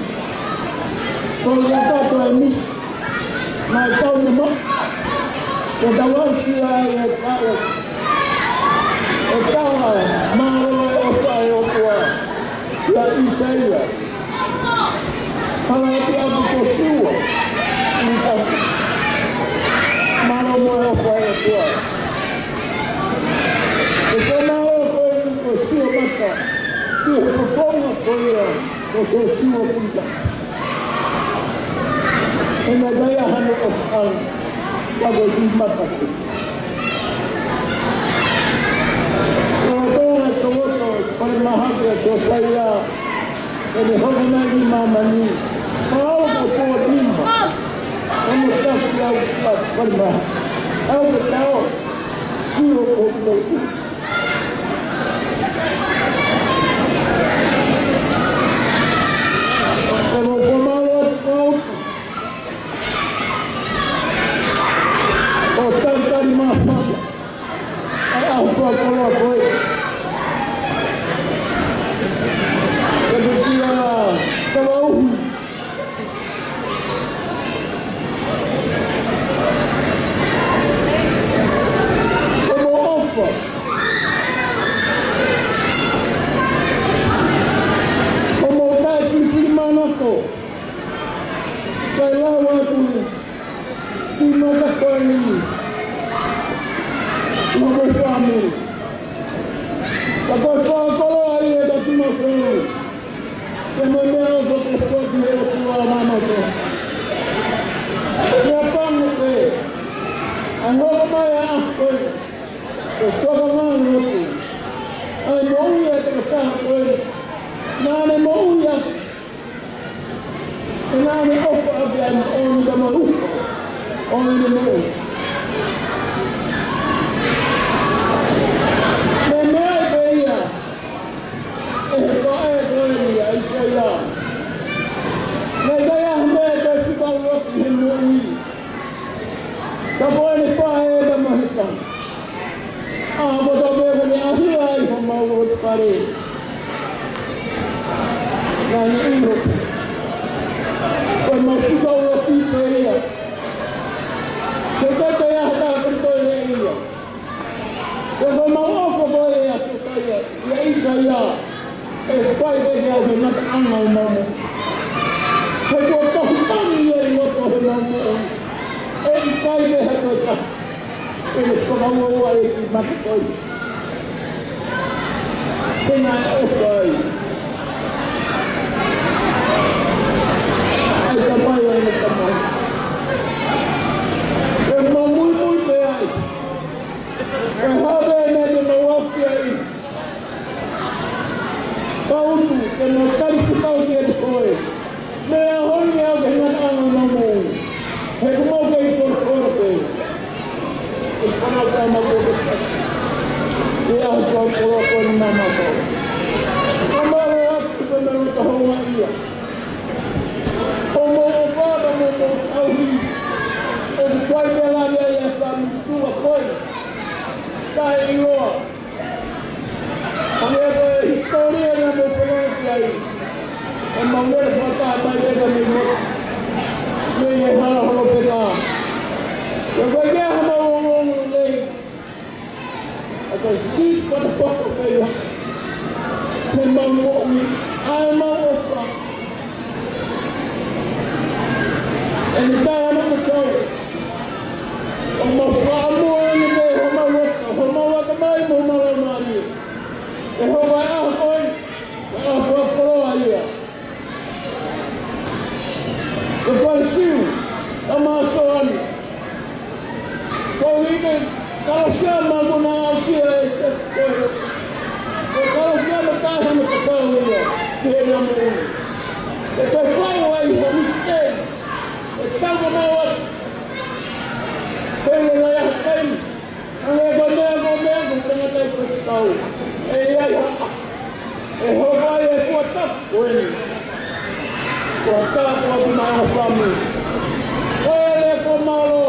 Ko ia kātoa e misi. Mai tau ne mo. Ke tau aʻusia ai e kau. E kau mālō e ʻofa e Saiʻia. Hala atu ʻa Siosiua. Mālō mo e ʻofa ʻa e ʻOtua. ʻE ko e mālō ko eni ko Siosiua Mata. Ki he fofonga ko ia ko Siosiua Kuita. ʻE naʻe ʻi ai hano ʻofa ʻana. Ka ko e kiʻi mata ko ē. Ko e tō e tō loto, ko e mahaki ʻa Siosiua. ʻE ne hoko mai ki māmani. Ka ʻoku tō nima. Ka mo taki au ka pali ma. Au ke tau. Sio ko tō. Ka mo ko mālō atu kau. ʻO talitali māfana. ʻAi ʻaho fakakoloa ko ē. Ka te kia kavauhi. Ko mo ʻofa. Ko mo taʻefilifilimānako. Kae lau atu ki mata ko eni. Mo e fāmili. Ka ko e fakakoloa ia ka ki mata ko eni. Ke mo meʻa ʻo fakakoloa ki he ʻOtua māmata. Ia pango ke. ʻAi hoko mai ʻa ko ē. Ko e fakangalo atu. ʻAi moʻui ʻa e tangata ko ē. Naʻa ne moʻui ʻa ʻE naʻa ne ʻofa ʻaki ʻa e moʻoni ka mo e ʻofa ʻo ʻene moʻui. Meimei pē ia ʻe he faʻē ko eni ʻa ʻAisea. Naʻe ʻikai ha meʻa ke fekauʻaki he moʻui. Ka ko ʻene faʻē ka mo e tama. ʻA, ko e taʻu pē ko eni ʻa hia ai homau lotu fale. Naʻa ne ʻilo. Ko e mau fekauʻaki pē ia. Ke ke te aha ka ke toe lea ia. Ko e mau ʻofa ko ē ʻa Siosiua, ʻia ʻAisea. ʻE fai pē ke au he ngataʻanga ʻo mau moʻui. He kuo tohi tangi ia ʻi loto he mau moʻui. ʻE ʻikai ke ha toe taha. ʻE ne fakauaua e kiʻi mata ko ē. Te na e ʻofa ai. ʻAi ka mai ai na ka mai. ʻE mau muimui pē ai. ʻE have ne te mau afi ai. Pautu, ke mau tali fekau kiate koe. Meʻa honi au ke ngata ʻa mau moʻui. He ʻoku mau kei koloa pē. ʻE fana ka mau koloa pē. ʻE au kau koloa pē ni mama kau. Ka mau atu ke mau taho mai ia. ʻO mau ʻofa ka mau mau auhi. ʻOku fai meʻa lali ai ʻa e fāmili tua ko ē. Ka e ʻiloa. Hangē ko e hisitōlia naʻa mo fanauʻi ai. ʻE mau lele fakataha mai pē ka mei motu. Mei he hala holo pē ka. ʻIo ko e meʻa ha mau ongoongo lelei. ʻA ka si pata pata pē ia. He mau moʻui. ʻAi mau ʻofa. ʻE ni taha na ka kau. ʻO mau fakamua eni pē homau aka, homau aka mai mo homau laumālie. ʻE hoko ʻa e ʻaho ko ē, ʻa e ʻaho fakakoloa ia. ʻE fai siu, ʻa māsoani. Ko e ʻikai, kalosia ma ko na ausia e te, te, ko kalosia ma taha ma te kau ia, ke na mo. ʻE te fai wai ha mistake. ʻE tau ka mau atu. Pele na ia kai. Hangē ko e meʻa, ko e meʻa, ko e tangata ʻi Fafitau. ʻE ʻi ai ha. ʻE hoko ai e fuata. Ko eni. Ko e tapu atu mai ʻa e fāmili. Ko e lea ko mālō.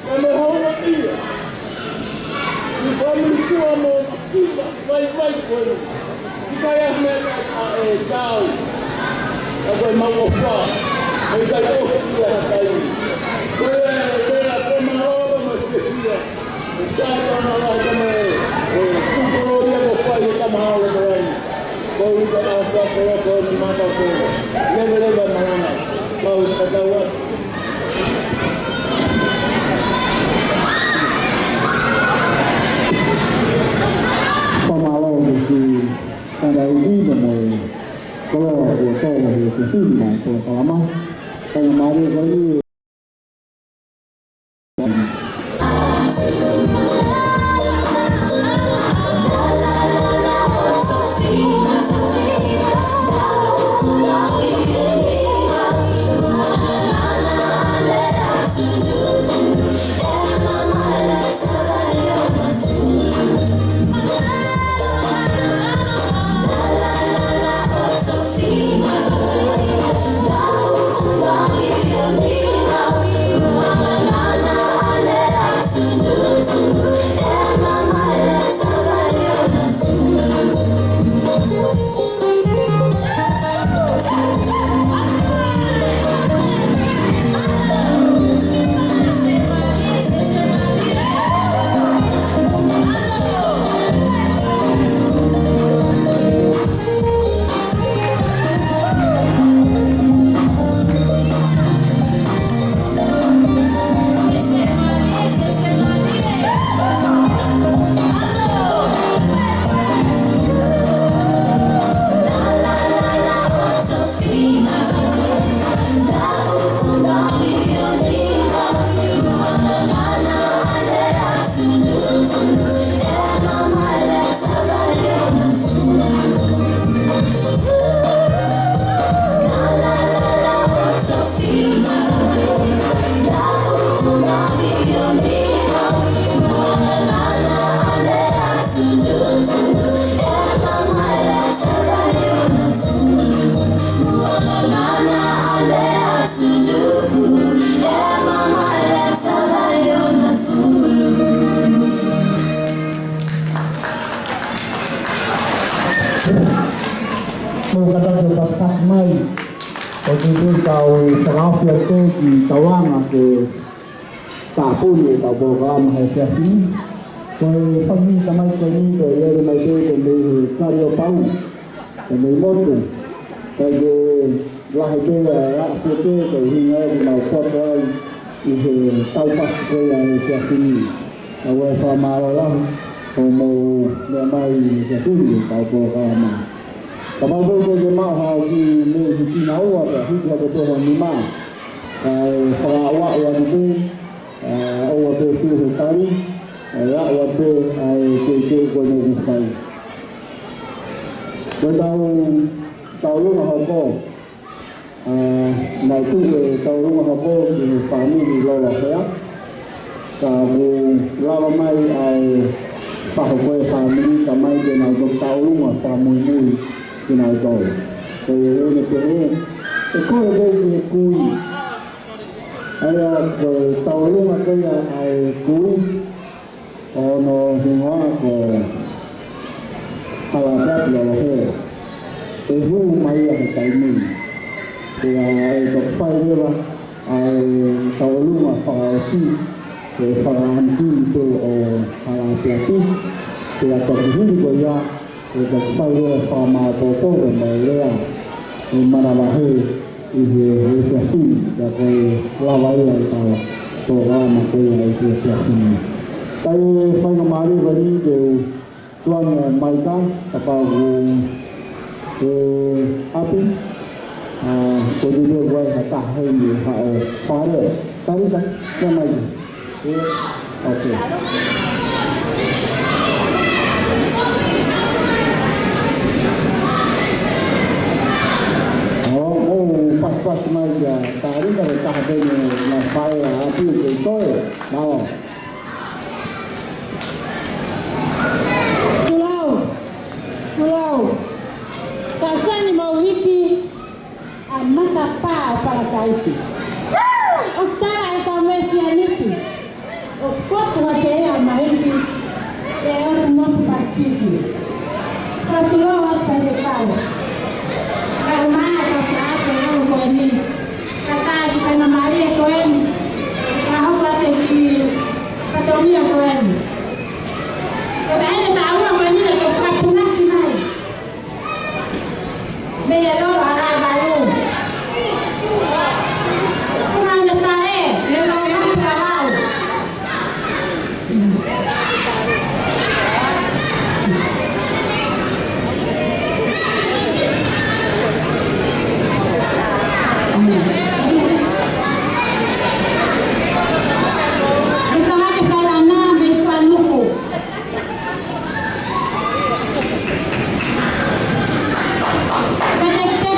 Ka me hou na ia. Ni fāmili tua mo Simba, vai, vai, ko eni. ʻIkai ha meʻa ka ʻe tau. Ka ko e mau ʻofa. ʻE ʻikai ʻosi ia ha taimi. Ko e, ko e, ko e mālō, ko e mau fiefia. ʻE tau ka mālō, ka me, ʻe, kukoloria ko fai, ka mālō, ko eni. Ko e ʻuhinga ʻa e Ko e ko e mata ko e leveleva malanga. Kau tatau atu. Fakamālō ki he Siʻi Kalauni mo e koloa ʻoku tau ʻi he fefine mai polokalama. Faingamālie ko eni. Mou kātaki ʻo pasipasi mai, ʻo tuʻu tau fakaʻosi atu ki he tauanga ke tāpuni ʻetau polokalama he efiafi ni. Ko e fanga kiʻi tamai ko eni, ko e lele mai pē ko e mei he Kaliopau, ko e mei motu. Kae lahi pē ʻa e aʻu pē ko e ʻuhinga ia ke mau poto ai ʻi he tau pasi ko ia he efiafi ni. Ka ʻoku ou fakamālō lahi hoʻomou meʻa mai he efiafi ni ʻetau polokalama. Kapau pē ʻoku ke maʻu haʻo kiʻi meʻa hiki naua pea hiki hake pē ho nima. Kae fakaaʻuaʻu atu pē, ʻa, ʻoua pē fiu he tali, ʻa, ʻoua pē ʻa e teuteu ko eni ʻoku fai. Ko ʻetau tauʻolunga hoko, ʻa, naʻe tuʻu e tauʻolunga hoko ki he fāmili Lolohea. Ka kuo lava mai ʻa e fakahoko e fāmili, ka mai ke nau toki tauʻolunga fakamuimui kinautolu. Ko e ʻuhinga pehē, ʻe kole pē ki he kui. ʻA ia ko e tauʻolunga ko ia ʻa e kui, ʻo hono hingoa ko Halaapeape Lolohea. ʻE hū mai ia he taimi ni. Pea ʻe toki fai leva ʻa e tauʻolunga fakaʻosi, ʻe fakaʻamu pē ʻo Halaapeape. Pea toki hili ko ia, ʻe toki fai leva e fakamāʻopoʻopo mo e lea ʻo e manavahē ʻi he, he efiafi ni, pea ko e lava ia ʻetau polokalama ko ia ʻi he efiafi ni. Kae faingamālie ko eni ke u tuku ange mai ka, kapau ʻoku ke ʻapi, ʻa, ko e lele ʻoku ʻi ai ha taha heni ʻe haʻo fale. Tari ka, ka mai ka. ʻIo, ʻoku. ʻO, ʻo, pasipasi mai ia, tari ka le taha pē ne na fai ʻa ʻapi ke toe, mālō. Tulau, tulau. Ka sani mau hiki ʻa e matapā ʻo Palataisi. ʻOku tala ʻe he kau Mesianiti, ʻoku fotu hake ʻa e mahiki ʻi he ʻotu motu Pasifiki. Ka tulau atu Faifekau. Ka ʻomai ʻa e kau safe ʻo ko eni. Ka tali faingamālie ko eni. Ka hoko atu ki Ia, Lola Halavalu. Kumanetale, ia, Lola Halavalu. Ika Hake Failana mei Tuanuku. Pea te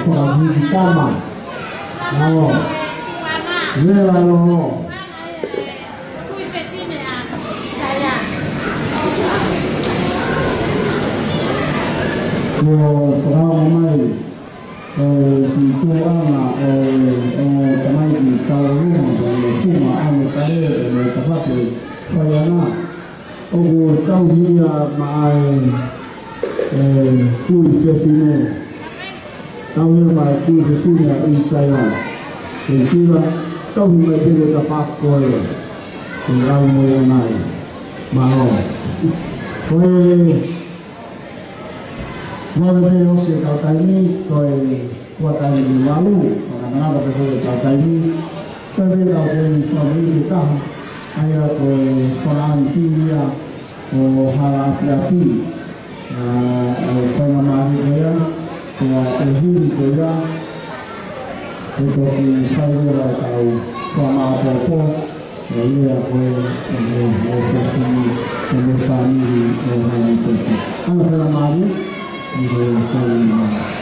Fakamuimui tama. Nao. Vela lolo. Ko fakaongo mai, ʻe, si tuʻanga, ʻe, ʻe, tamaiki tau luma, ʻe, funga ʻa e kale, ʻe, tafake, faiana. ʻOku tauhi ia maʻa e, ʻe, kui fefine. Tauhi ia maʻa e kui fefine ʻa ʻIsaia. ʻE kila, tauhi mai pē ke tafako e, ʻe au mo e nai. Mālō. Ko e, ko e pē ʻosi e kau taimi, ko e kuata taimi valu, ʻa ka ngata pē ko e kau taimi. Ko e pē kau fai fāmili ke taha, ʻa ia ko e fāmili ia ʻo Hala ʻApiʻapi. ʻA, ʻa e faingamālie ko ia, ko e hili ko ia, ʻe toki fai leva e kau fakamāʻopoʻopo, ʻe lea ko e, ʻe, ʻe, ʻe fāmili, ʻe fāmili, ʻe fāmili ko ia. ʻA e faingamālie, ʻe fāmili.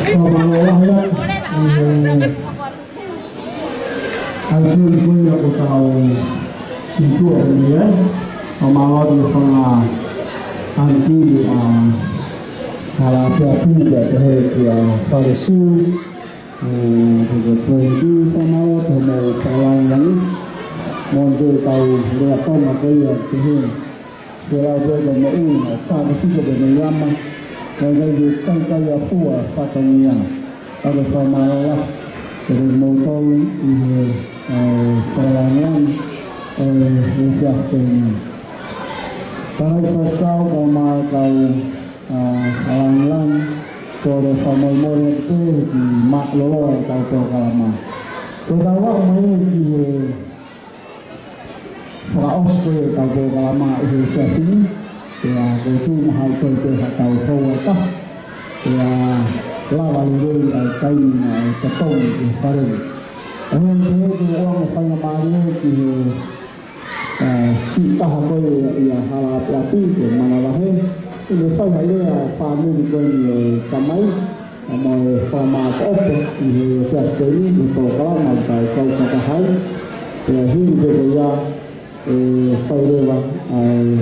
Fakamālō lahi atu, ē, ʻa e tui ko ia ʻoku tau sītuʻa ʻi ai. Fakamālō atu ki he fanga ʻaniti ʻa Hala Apiapi, pea pehē kia Fale Siu, ē, ki he President, fakamālō atu mo e Fakalāngilangi, mo e tau lea Tonga ko ia, pehē, ke lau pē ko e moʻui, ʻo tā ko fika pē mei lama, ʻo ngai ke kaikai a fua fatongia. ʻA e fakamālō lahi, ke te mau tau ʻi he, ē, fakalāngilangi, ē, ʻi he efiafi ni. Tala i faifekau ka ma kau, ā, fakalāngilangi, ko e fakamolemole atu pē ki mālōlō ʻetau polokalama. Ko ʻetau aʻu mai ki he fakaʻosi ko ē ʻetau polokalama ʻi he efiafi ni, pea ko e tuʻu mahalo ko e pē ha tau fou ʻe taha, pea lava lelei ʻa e taimi naʻe totongi ki he fale ni. ʻA ia ʻoku ou fakaʻapaʻapa ki he, ē, siʻi taha ko ē ʻia Hala Apiapi, ko e manavahē, ʻi he fai ha lea ʻa e fāmili ko eni ʻo e tamai, ʻa mo e fakamāʻopoʻopo ʻi he efiafi ni, ʻi he polokalama ʻoku tau kau fakataha ai, pea hili pē ko ia ʻe fai leva ʻa e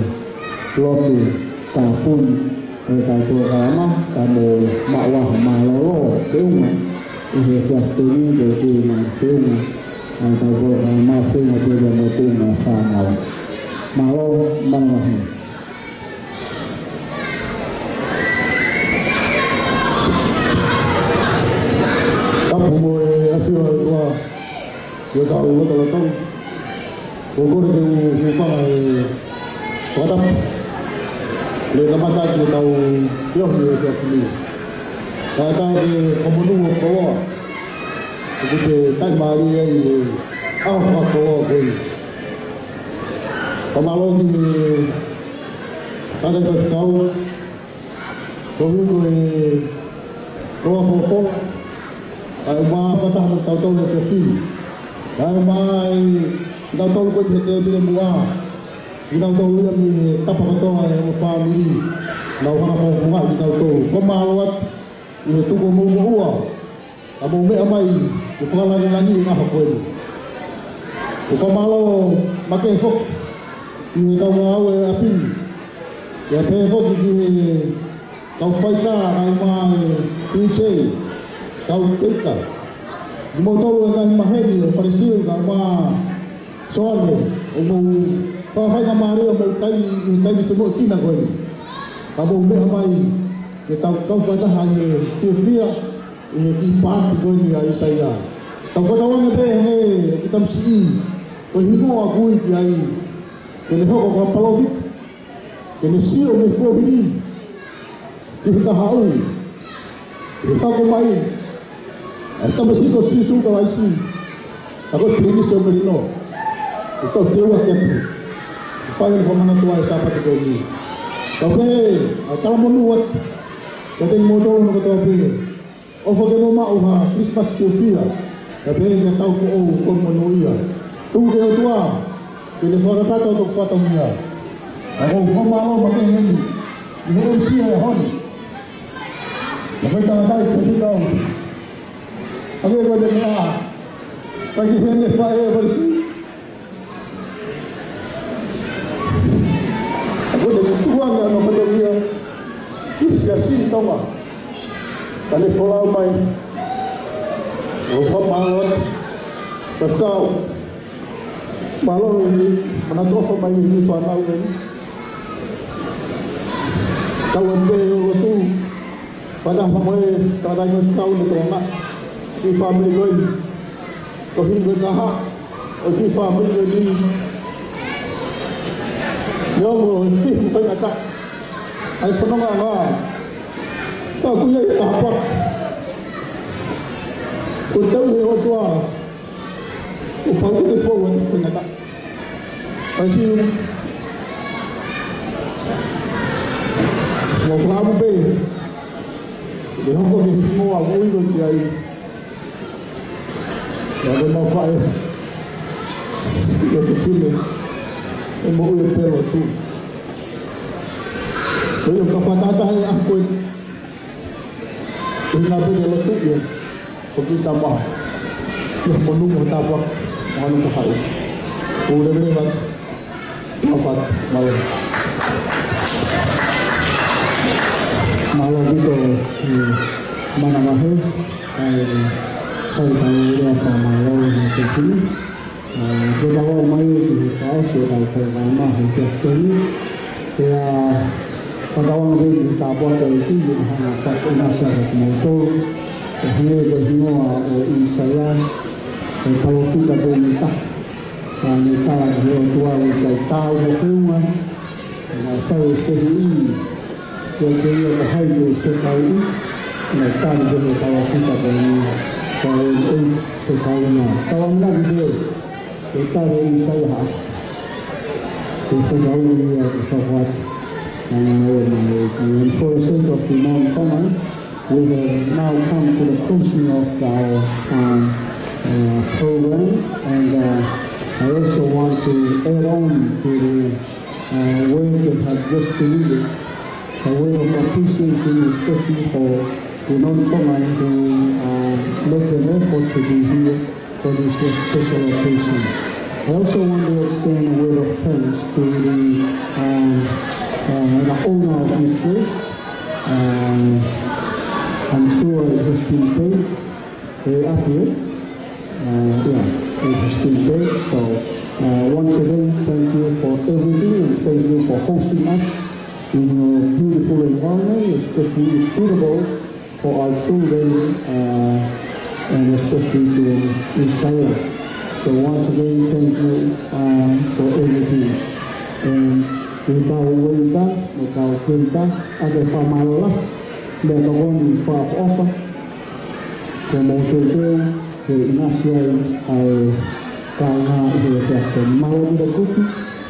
lotu tāpuni ʻo ʻetau polokalama, ka mou maʻu ha mālōlō feʻunga ʻi he efiafi ni, ko e tuʻunga feʻunga ʻa ʻetau polokalama, feʻunga pē mo e tuʻunga fānau. Mālō, manavahē. Tapu mo e ʻafio ʻa e ʻOtua ʻi hotau lotolotonga. ʻOku ou kole ke u hūfanga he fakatapu. Ke kamata ʻaki ʻetau feohi he efiafi ni. Kae ʻatā ke fakamonū ʻa e koloa ʻoku te taʻimālie ai he ʻaho fakakoloa ko eni. Fakamālō ki he tangataʻi faifekau, koeʻuhi ko e koloa folofola, ʻa e ʻumaʻā fakataha mo kitautolu he efiafi ni. ʻA e ʻumaʻā ʻa kitautolu ko ē he tēpile muʻa, kinautolu ia mei he tapa kotoa ʻo e fāmili, nau hanga ʻo fakafofongaʻi kitautolu. Fakamālō atu ʻi he tuku homou moʻua, ka mou meʻa mai ke fakalāngilangiʻi e ʻaho ko eni. ʻOku fakamālō makehe foki ʻi he kau ngāue ʻapi ni. Pea pehē foki ki he kau faika, kau mai, P J, kau keika. Kimoutolu e ngaahi maheni ʻo e Fale Siu, kau mai, Soane, ʻoku mou fakafaingamālie ʻa homou taimi ʻi he taimi femoʻuekina ko eni. Ka mou meʻa mai ke tau kau fakataha ʻi he fiefia ʻi he kiʻi paati ko eni ʻa ʻIsaia. Tau fakatauange pē hangē ko e kiʻi tamasiʻi, ko e hingoa ʻoku ui ki ai, ke ne hoko ko ha palōfita, ke ne sio mei he kuohili ki he kahaʻu, ʻi he hoko mai ʻa e tamasiʻi ko Sīsū Kalaisi, ʻa ia ko e Pilinisi ʻo Melino, ʻoku tau teuteu atu ke fai ʻa e fakamanatu ʻa e Sāpate ko eni. Tau pehē ʻa e talamonū atu kiate kimoutolu hono kotoa pē. ʻOfa ke mou maʻu ha Christmas fiefia, kae pehē ki ha taʻu foʻou fakamonūʻia. Tuku ki he ʻOtua ke ne fakakakato hoto fatongia. ʻOku ou fakamālō makehe heni ʻi he M C ʻo e ʻaho ni. Naʻe fai tangataʻi faifekau. ʻA ia ko e meʻa, ʻikai ke hene faʻē Fale Siu. Ko e tuʻunga ʻo e fatongia ʻi he Siasi Tonga. Ka ne folau mai. ʻOku ou fakamālō atu. Faifekau. Mālō e manatu ʻofa mai ʻi he fānau eni. Kau atu pē ʻo lotu. Fakataha mo e tangataʻi faifekau ne tō mai ki he fāmili ko eni. Ko e hili ko e kahaʻu ʻo e kiʻi fāmili ko eni. Neongo e fihi faingataʻa ʻa e fononga, ka ʻoku ʻi ai e tāpuaki. Ko e teu he ʻOtua, ʻoku pau ke fou ʻa e faingataʻa. Fale Siu, mou fakaʻamu pē ke hoko ko e hingoa ʻoku ui koe ki ai. ʻIa ko e mau faʻē, ʻia ko e fefine, ʻe moʻui ʻa e pelo atu. Ko ia ka fakataha e ʻaho ko ē, Hina pē ke lotu ia, ʻo ki tapa. Ia monū mo tapa, mo hanu ka hai. ʻO leveleva, tapa, mālō. Mālō ʻaupito, ē, Mana Mahe, ʻa e, ʻa e fakamālō, ʻi he efiafi ni. ʻA, ke tau ō mai ki he fakaʻosi ʻetau polokalama he efiafi ni. Pea, fakatauange pē ki he tāpuaki ʻa e ʻEiki, ʻi he hanga ʻo fakaʻinasi ʻa kimoutolu. ʻI he, ʻi he hingoa ʻo ʻĪsaia, ʻa e palōfita ko eni ʻa e taha. Naʻa ne tala ki he ʻOtua ʻoku ʻikai taau mo feʻunga naʻa fai e fehuʻi, ʻoku ʻikai ke ʻi ai ha taha ʻe fekauʻi, naʻe tali pē ʻe he palōfita ko eni, ko e, ʻe fekauʻi. Tau ʻamanaki pē, ʻe tali ʻe ʻĪsaia ha, ʻe fekauʻi ia ke fakahā. And, uh, and for the sake of the non-Tongan, we have now come to the closing of our, um, uh, program, and, uh, I also want to add on to the uh, word that have just delivered, a word of appreciation, especially for the non-Tongan who, uh, make an effort to be here for this, uh, special occasion. I also want to extend a word of thanks to the, uh, uh, the owner of this place. Uh, I'm sure it has been paid. Eh, up here. Uh, yeah, it has been great. So, uh, once again, thank you for everything and thank you for hosting us in your beautiful environment, especially it's suitable for our children, uh, and especially to Israel. So once again, thank you, uh, for everything. And ʻoku ou ʻoatu ʻa e fakamālō lahi, mo e tokoni fakaʻofoʻofa, ko e motuʻa ke ʻinasi ai ʻa e kāinga ʻi he efiafi ni. Mālō ʻaupito kupu,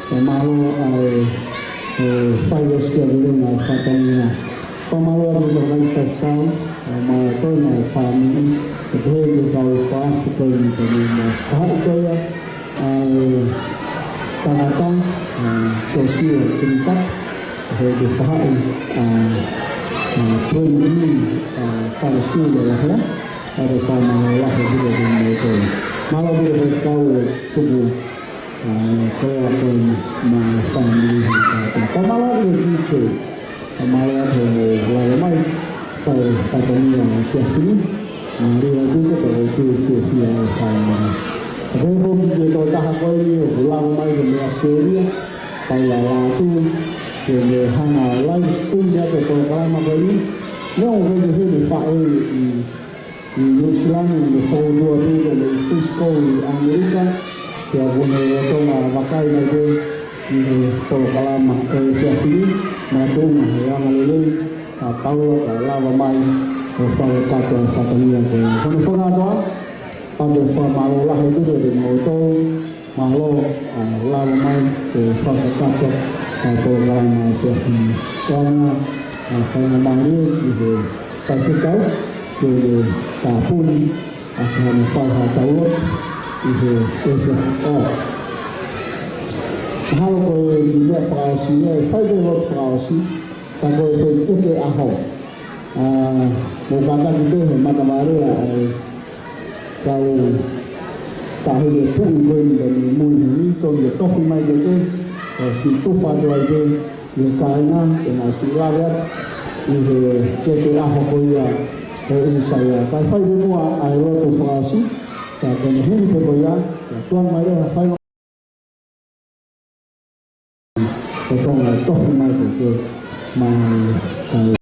ʻo mālō ʻa e, ʻe fai ʻo sikia vele ʻa e fatongia. Fakamālō atu ki he kau faifekau, ʻo mālō ʻa e fāmili, ʻo pehē ki he kau fakafofonga ko eni mo e faʻahi ko ia, ʻa e tangata, ʻa Siosiua Kinisat, he ʻoku faʻahi, ʻa, ʻa, Prime Minister, ʻa, Fale Siu Lelehea, ʻa e fakamālō lahi ʻaupito ki he motuʻa. Mālō ʻaupito faifekau ʻe tuku, ʻa, ko e ako mo e fāmili he kātoa. Fakamālō ʻaupito ki he Fakamālō atu ʻa e lava mai, fai fatongia ʻo e efiafi ni, ʻa, lila kuka ka ʻoku fiefia ʻa e fānau. ʻA, pehē foki ki he tokotaha ko eni ʻoku lava mai ko e meʻa selia, pau la lātū, ke ne hanga live stream ʻa e polokalama ko eni, neongo ʻoku ʻikai ke ne faʻē ʻi ʻi Nuʻusila ni, ʻi he foʻi ʻotua pē ko eni ʻi Frisco ʻi ʻAmelika, pea ʻoku ne lolotonga vakai mai pē ki he polokalama ʻo e efiafi ni, makatuʻunga he anga lelei ʻa Paula kae lava mai ʻo fai kātoa e fatongia ko ē. Ko hono fakaʻatā, ʻoku ou fakamālō lahi atu kiate kimoutolu, mālō, ʻa, lava mai ke fakakakato ʻa e polokalama ʻo e efiafi ni. Ko e anga, ʻa, faingamālie ki he faifekau ke ne tāpuni ʻaki hano fai ha tau lotu ʻi he efiafi ni. Mahalo ko e kiʻi meʻa fakaʻosi ia, ʻe fai pē lotu fakaʻosi, ka ko e foʻi keke ʻaho. ʻA, mou kātaki pē he matavai ʻa e kau taʻahine puʻi ko eni ʻi mui heni, tonu ke tofi mai keke, ʻo siʻi tufa atu ai pē ʻi he kāinga, ke nau siʻi lave atu ʻi he keke ʻaho ko ia ʻo ʻIsaia. Kae fai pē muʻa ʻa e lotu fakaʻosi, ka ko hono hili pē ko ia, ka tuʻa mai leva ha faingamālie ʻo Tonga ʻo tofi mai ke ke mai kai.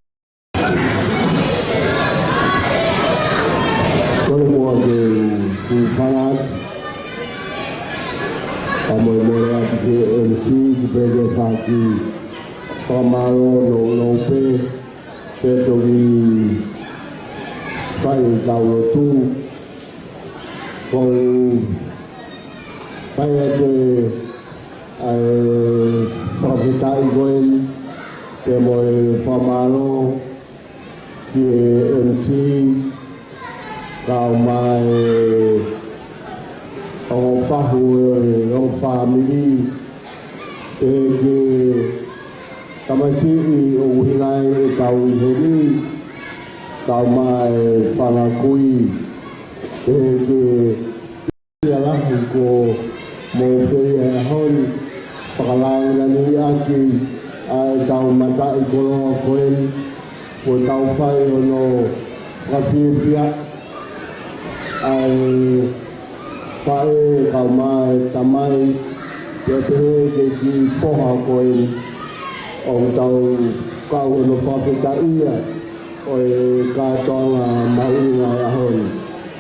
Kole muʻa ke u hūfanga atu kae mole atu ki he M C, ki he pē ke faki fakamālō nounou pē, pea toki fai ʻetau lotu. Ko e fai atu ʻa e fakafetaʻi ko eni, pea mo e fakamālō ki he M C, kau mai ongo fahu ʻo e ongo fāmili, pea ki he tamasiʻi ʻoku ʻuhinga ai ʻetau ʻi heni, Kau mai fanga kui, ʻe ke ia lahi ko mo fei e ʻaho ni, fakalāngilangiʻaki ʻa e tau mataʻikoloa ko eni, kuo tau fai hono fakafiefia ʻa e faʻē kau mai tamai, pea pehē ki he kiʻi foha ko eni, ʻoku tau kau hono fakafetaʻia ʻo e kātoanga mahuʻinga e ʻaho ni.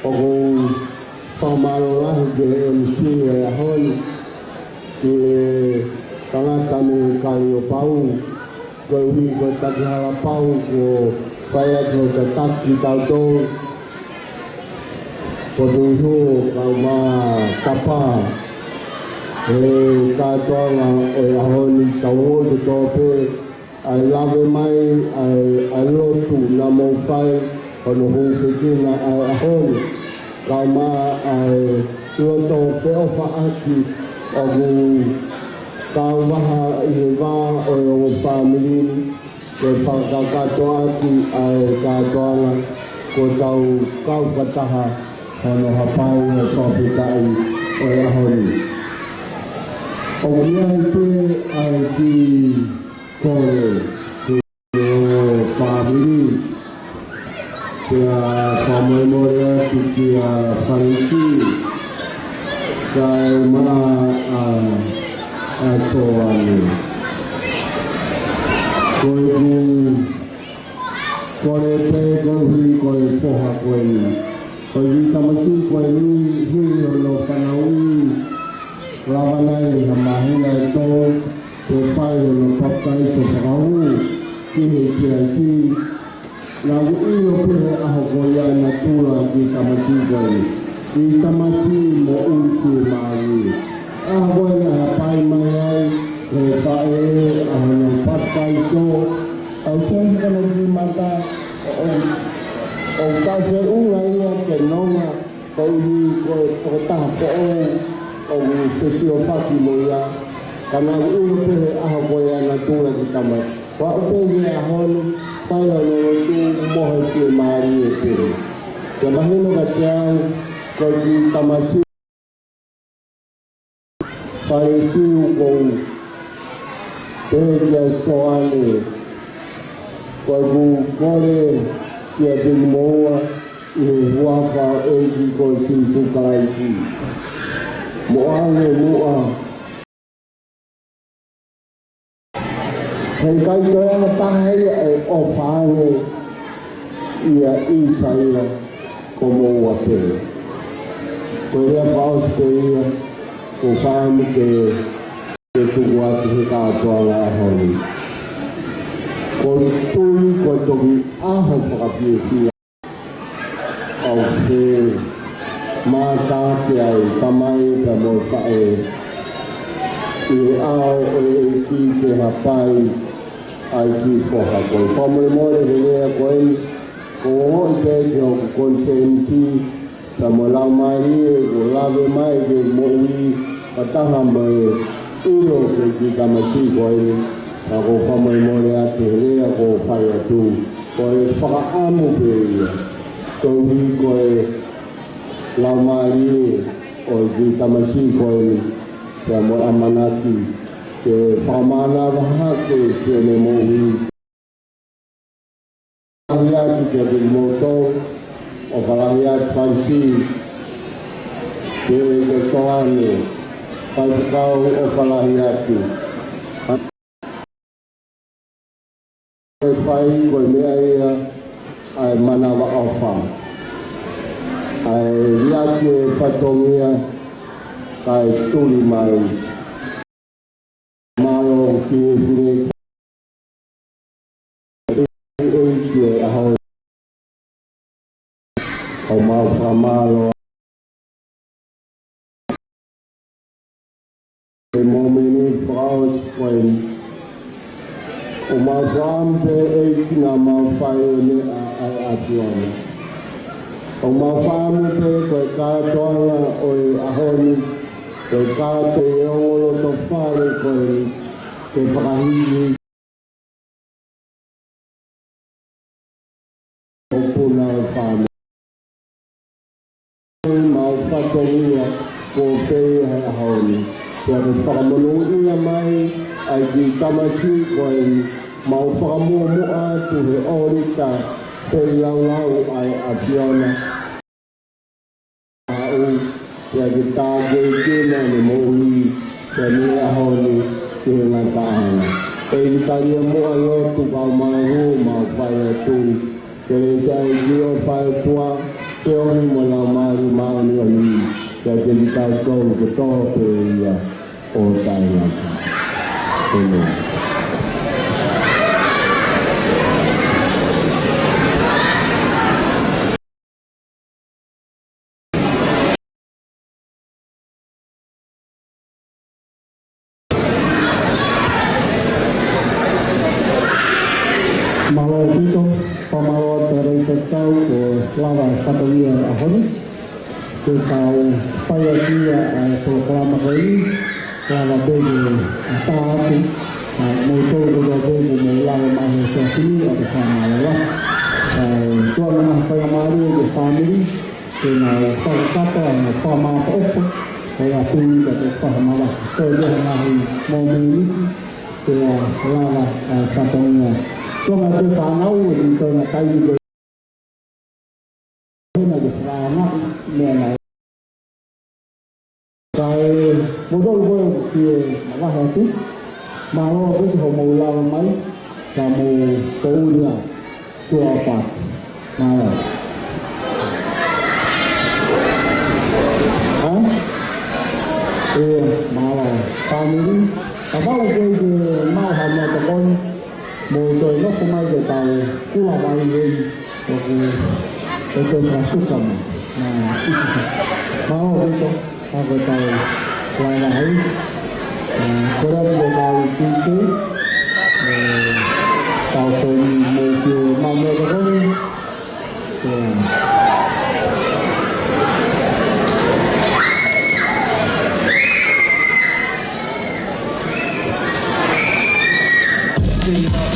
ʻOku ou fakamālō lahi ki he M C e ʻaho ni, ki he tangata mei Kaliopau, koeʻuhi ko e taki hala pau kuo fai atu hono tataki kitautolu, ko Tuiho kau mai Tapa, he kātoanga ʻo e ʻaho ni. Tau ō ke tō pē ʻa e lave mai ʻa e, ʻa e lotu naʻa mou fai hono hūfekina ʻa e ʻaho ni, kau mai ʻa e loto feʻofaʻaki ʻoku kau vaha ʻi he vā ʻo e ongo fāmili ni, ke fakakakato atu ʻa e kātoanga, kuo tau kau fakataha hono hapai e fakafetaʻi ʻo e ʻaho ni. ʻOku ʻi ai pē ʻa e kiʻi kole ki he ongo fāmili, pea fakamolemole atu kia Falesi, kae ʻumaʻā ʻa, ʻa Soane. Ko ʻeku kole pē koeʻuhi ko e foha ko eni, ko e kiʻi tamasiʻi ko eni, hili hono fanauʻi, lava nai ha māhina ʻe tolu, kuo fai hono papitaiso fakahū ki he siasi. Naʻa ku ʻilo pē he ʻaho ko ia ʻa e natula ʻo e kiʻi tamasiʻi ko eni, kiʻi tamasiʻi moʻui fiemālie. ʻAho ko ē naʻe hapai mai ai he faʻē ʻa hono papitaiso, ʻa e sēsi kona ki mata, ʻo, ʻo, ʻo ka se unga ia ke nonga, koeʻuhi ko e tokotaha foʻou ʻoku fesiofaki mo ia. Ka naʻa ku ʻilo pē he ʻaho ko ia ʻa e natula ʻo e kiʻi tamasiʻi. Pea ʻoku pehē ʻa hono fai hono lotu mo e fiemālie pē. Ke mahino kiate au, ko e kiʻi tamasiʻi Falesi ʻoku ou pehē kia Soane, ko ʻeku kole kiate kimoua ʻi he huafa ʻo e ʻEiki ko Sīsū Kalaisi, mo ʻange muʻa. He ʻikai toe ʻi ai ha taha ia ʻe ʻofa ange ʻia ʻĪsaia, ko moua pē. Ko e lea fakaʻosi pē ia ʻoku ou fakaʻamu ke, ke tuku atu he kātoanga ʻaho ni. Ko e tui ko e toki ʻaho fakafiefia. ʻOku fie mātā ki ai tamai pea mo faʻē ʻi he ʻao ʻo e ʻEiki ke hapai ʻa e kiʻi foha ko ē. Fakamolemole he lea ko eni, ko e ongoʻi pē ki hoku konisēnisi pea mo e laumālie kuo lave mai ki he moʻui fakataha mo e ʻilo ki he kiʻi tamasiʻi ko eni. Ka ʻoku ou fakamolemole atu he lea kuo u fai atu, ko e fakaʻamu pē ia, koeʻuhi ko e laumālie ʻo e kiʻi tamasiʻi ko eni, pea mo e ʻamanaki ke fakamānava hake siʻene moʻui. Fakalahi atu kiate kimoutolu, ʻofa lahi atu Falesi, pea kia Soane, faifekau, ʻofa lahi atu. Ko e fai ko e meʻa ia ʻa e manavaʻofa, ʻa e liʻaki e fatongia kae tuli mai. Mālō ki he fine ʻEiki e ʻaho. ʻOku mau fakamālō he mōmeni fakaʻosi ko eni. ʻOku mau fakaʻamu pē ʻEiki naʻa mau fai ʻa e meʻa ʻa e ʻAfiona. ʻOku mau fakaʻamu pē ko e kātoanga ʻo e ʻaho ni, ko e kātoa e ongo loto fale ko eni, ke fakahīkihiki. ʻo puna ʻo e fāmili. Mau fatongia kuo fai he ʻaho ni. Pea ke fakamonūʻia mai ʻa e kiʻi tamasiʻi ko eni, mau fakamuʻomuʻa atu he ʻolita feilaulau ʻa e ʻAfiona. Aʻu, pea ke tākiekina ʻene moʻui, pea mei he ʻaho ni ki he ngataʻanga. ʻEiki, tali muʻa lotu kae mau hū, mau fai atu. Kelesi ʻa e ʻEiki ʻo e fai tua, ke ʻomi mo e Laumālie Māʻoniʻoni, kiate kitautolu kotoa pē ia ʻo taʻengata. ʻĒmeni. Mālō ʻaupito, fakamālō atu ʻa e faifekau kuo lava e fatongia ʻo e ʻaho ni. Ke tau fai atu ia ʻa e polokalama ko eni, lava pē ke tā atu, ʻa, mo e tolu kotoa pē kuo mou lava mai he efiafi ni, ʻoku fakamālō lahi. ʻA, tuʻa mo e faingamālie ki he fāmili, ke nau fakakakato ʻa e fakamaʻopoʻopo ʻo e ʻapi ni ka te fakamālō. Toe ʻi ai ha ngaahi mōmeniti, ke lava ʻa e fatongia. Ko e ngaahi fānau, ʻe ni ko e ngaahi taimi ko ena ke fakaanga meʻa nai. Kae, mo tolu ko e fie mavahe atu. Mālō ʻaupito hoʻomou lava mai, ka mou ko ulia. Tuʻa ʻofa. Mālō. Ha? ʻIa, mālō. Fāmili. Kapau ʻoku ke maʻu ha meʻatokoni, mou toe nofo mai ke tau kula mai eni. ʻOku, ʻoku fakasuka mai. Mālō. Mālō ʻaupito. Ka ko e tau kuai lahi. ʻE, kole atu ki he kau DJ. ʻE, tau ko eni mo e kiʻi meʻatokoni. ʻE.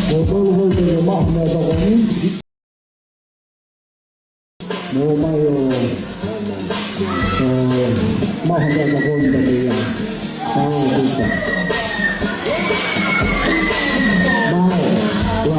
Ko e tau ko e kiʻi meʻatokoni. Mou mai ʻo, ʻo, maha mea ka koni ka mea. Mālō, Pita. Mālō, lā.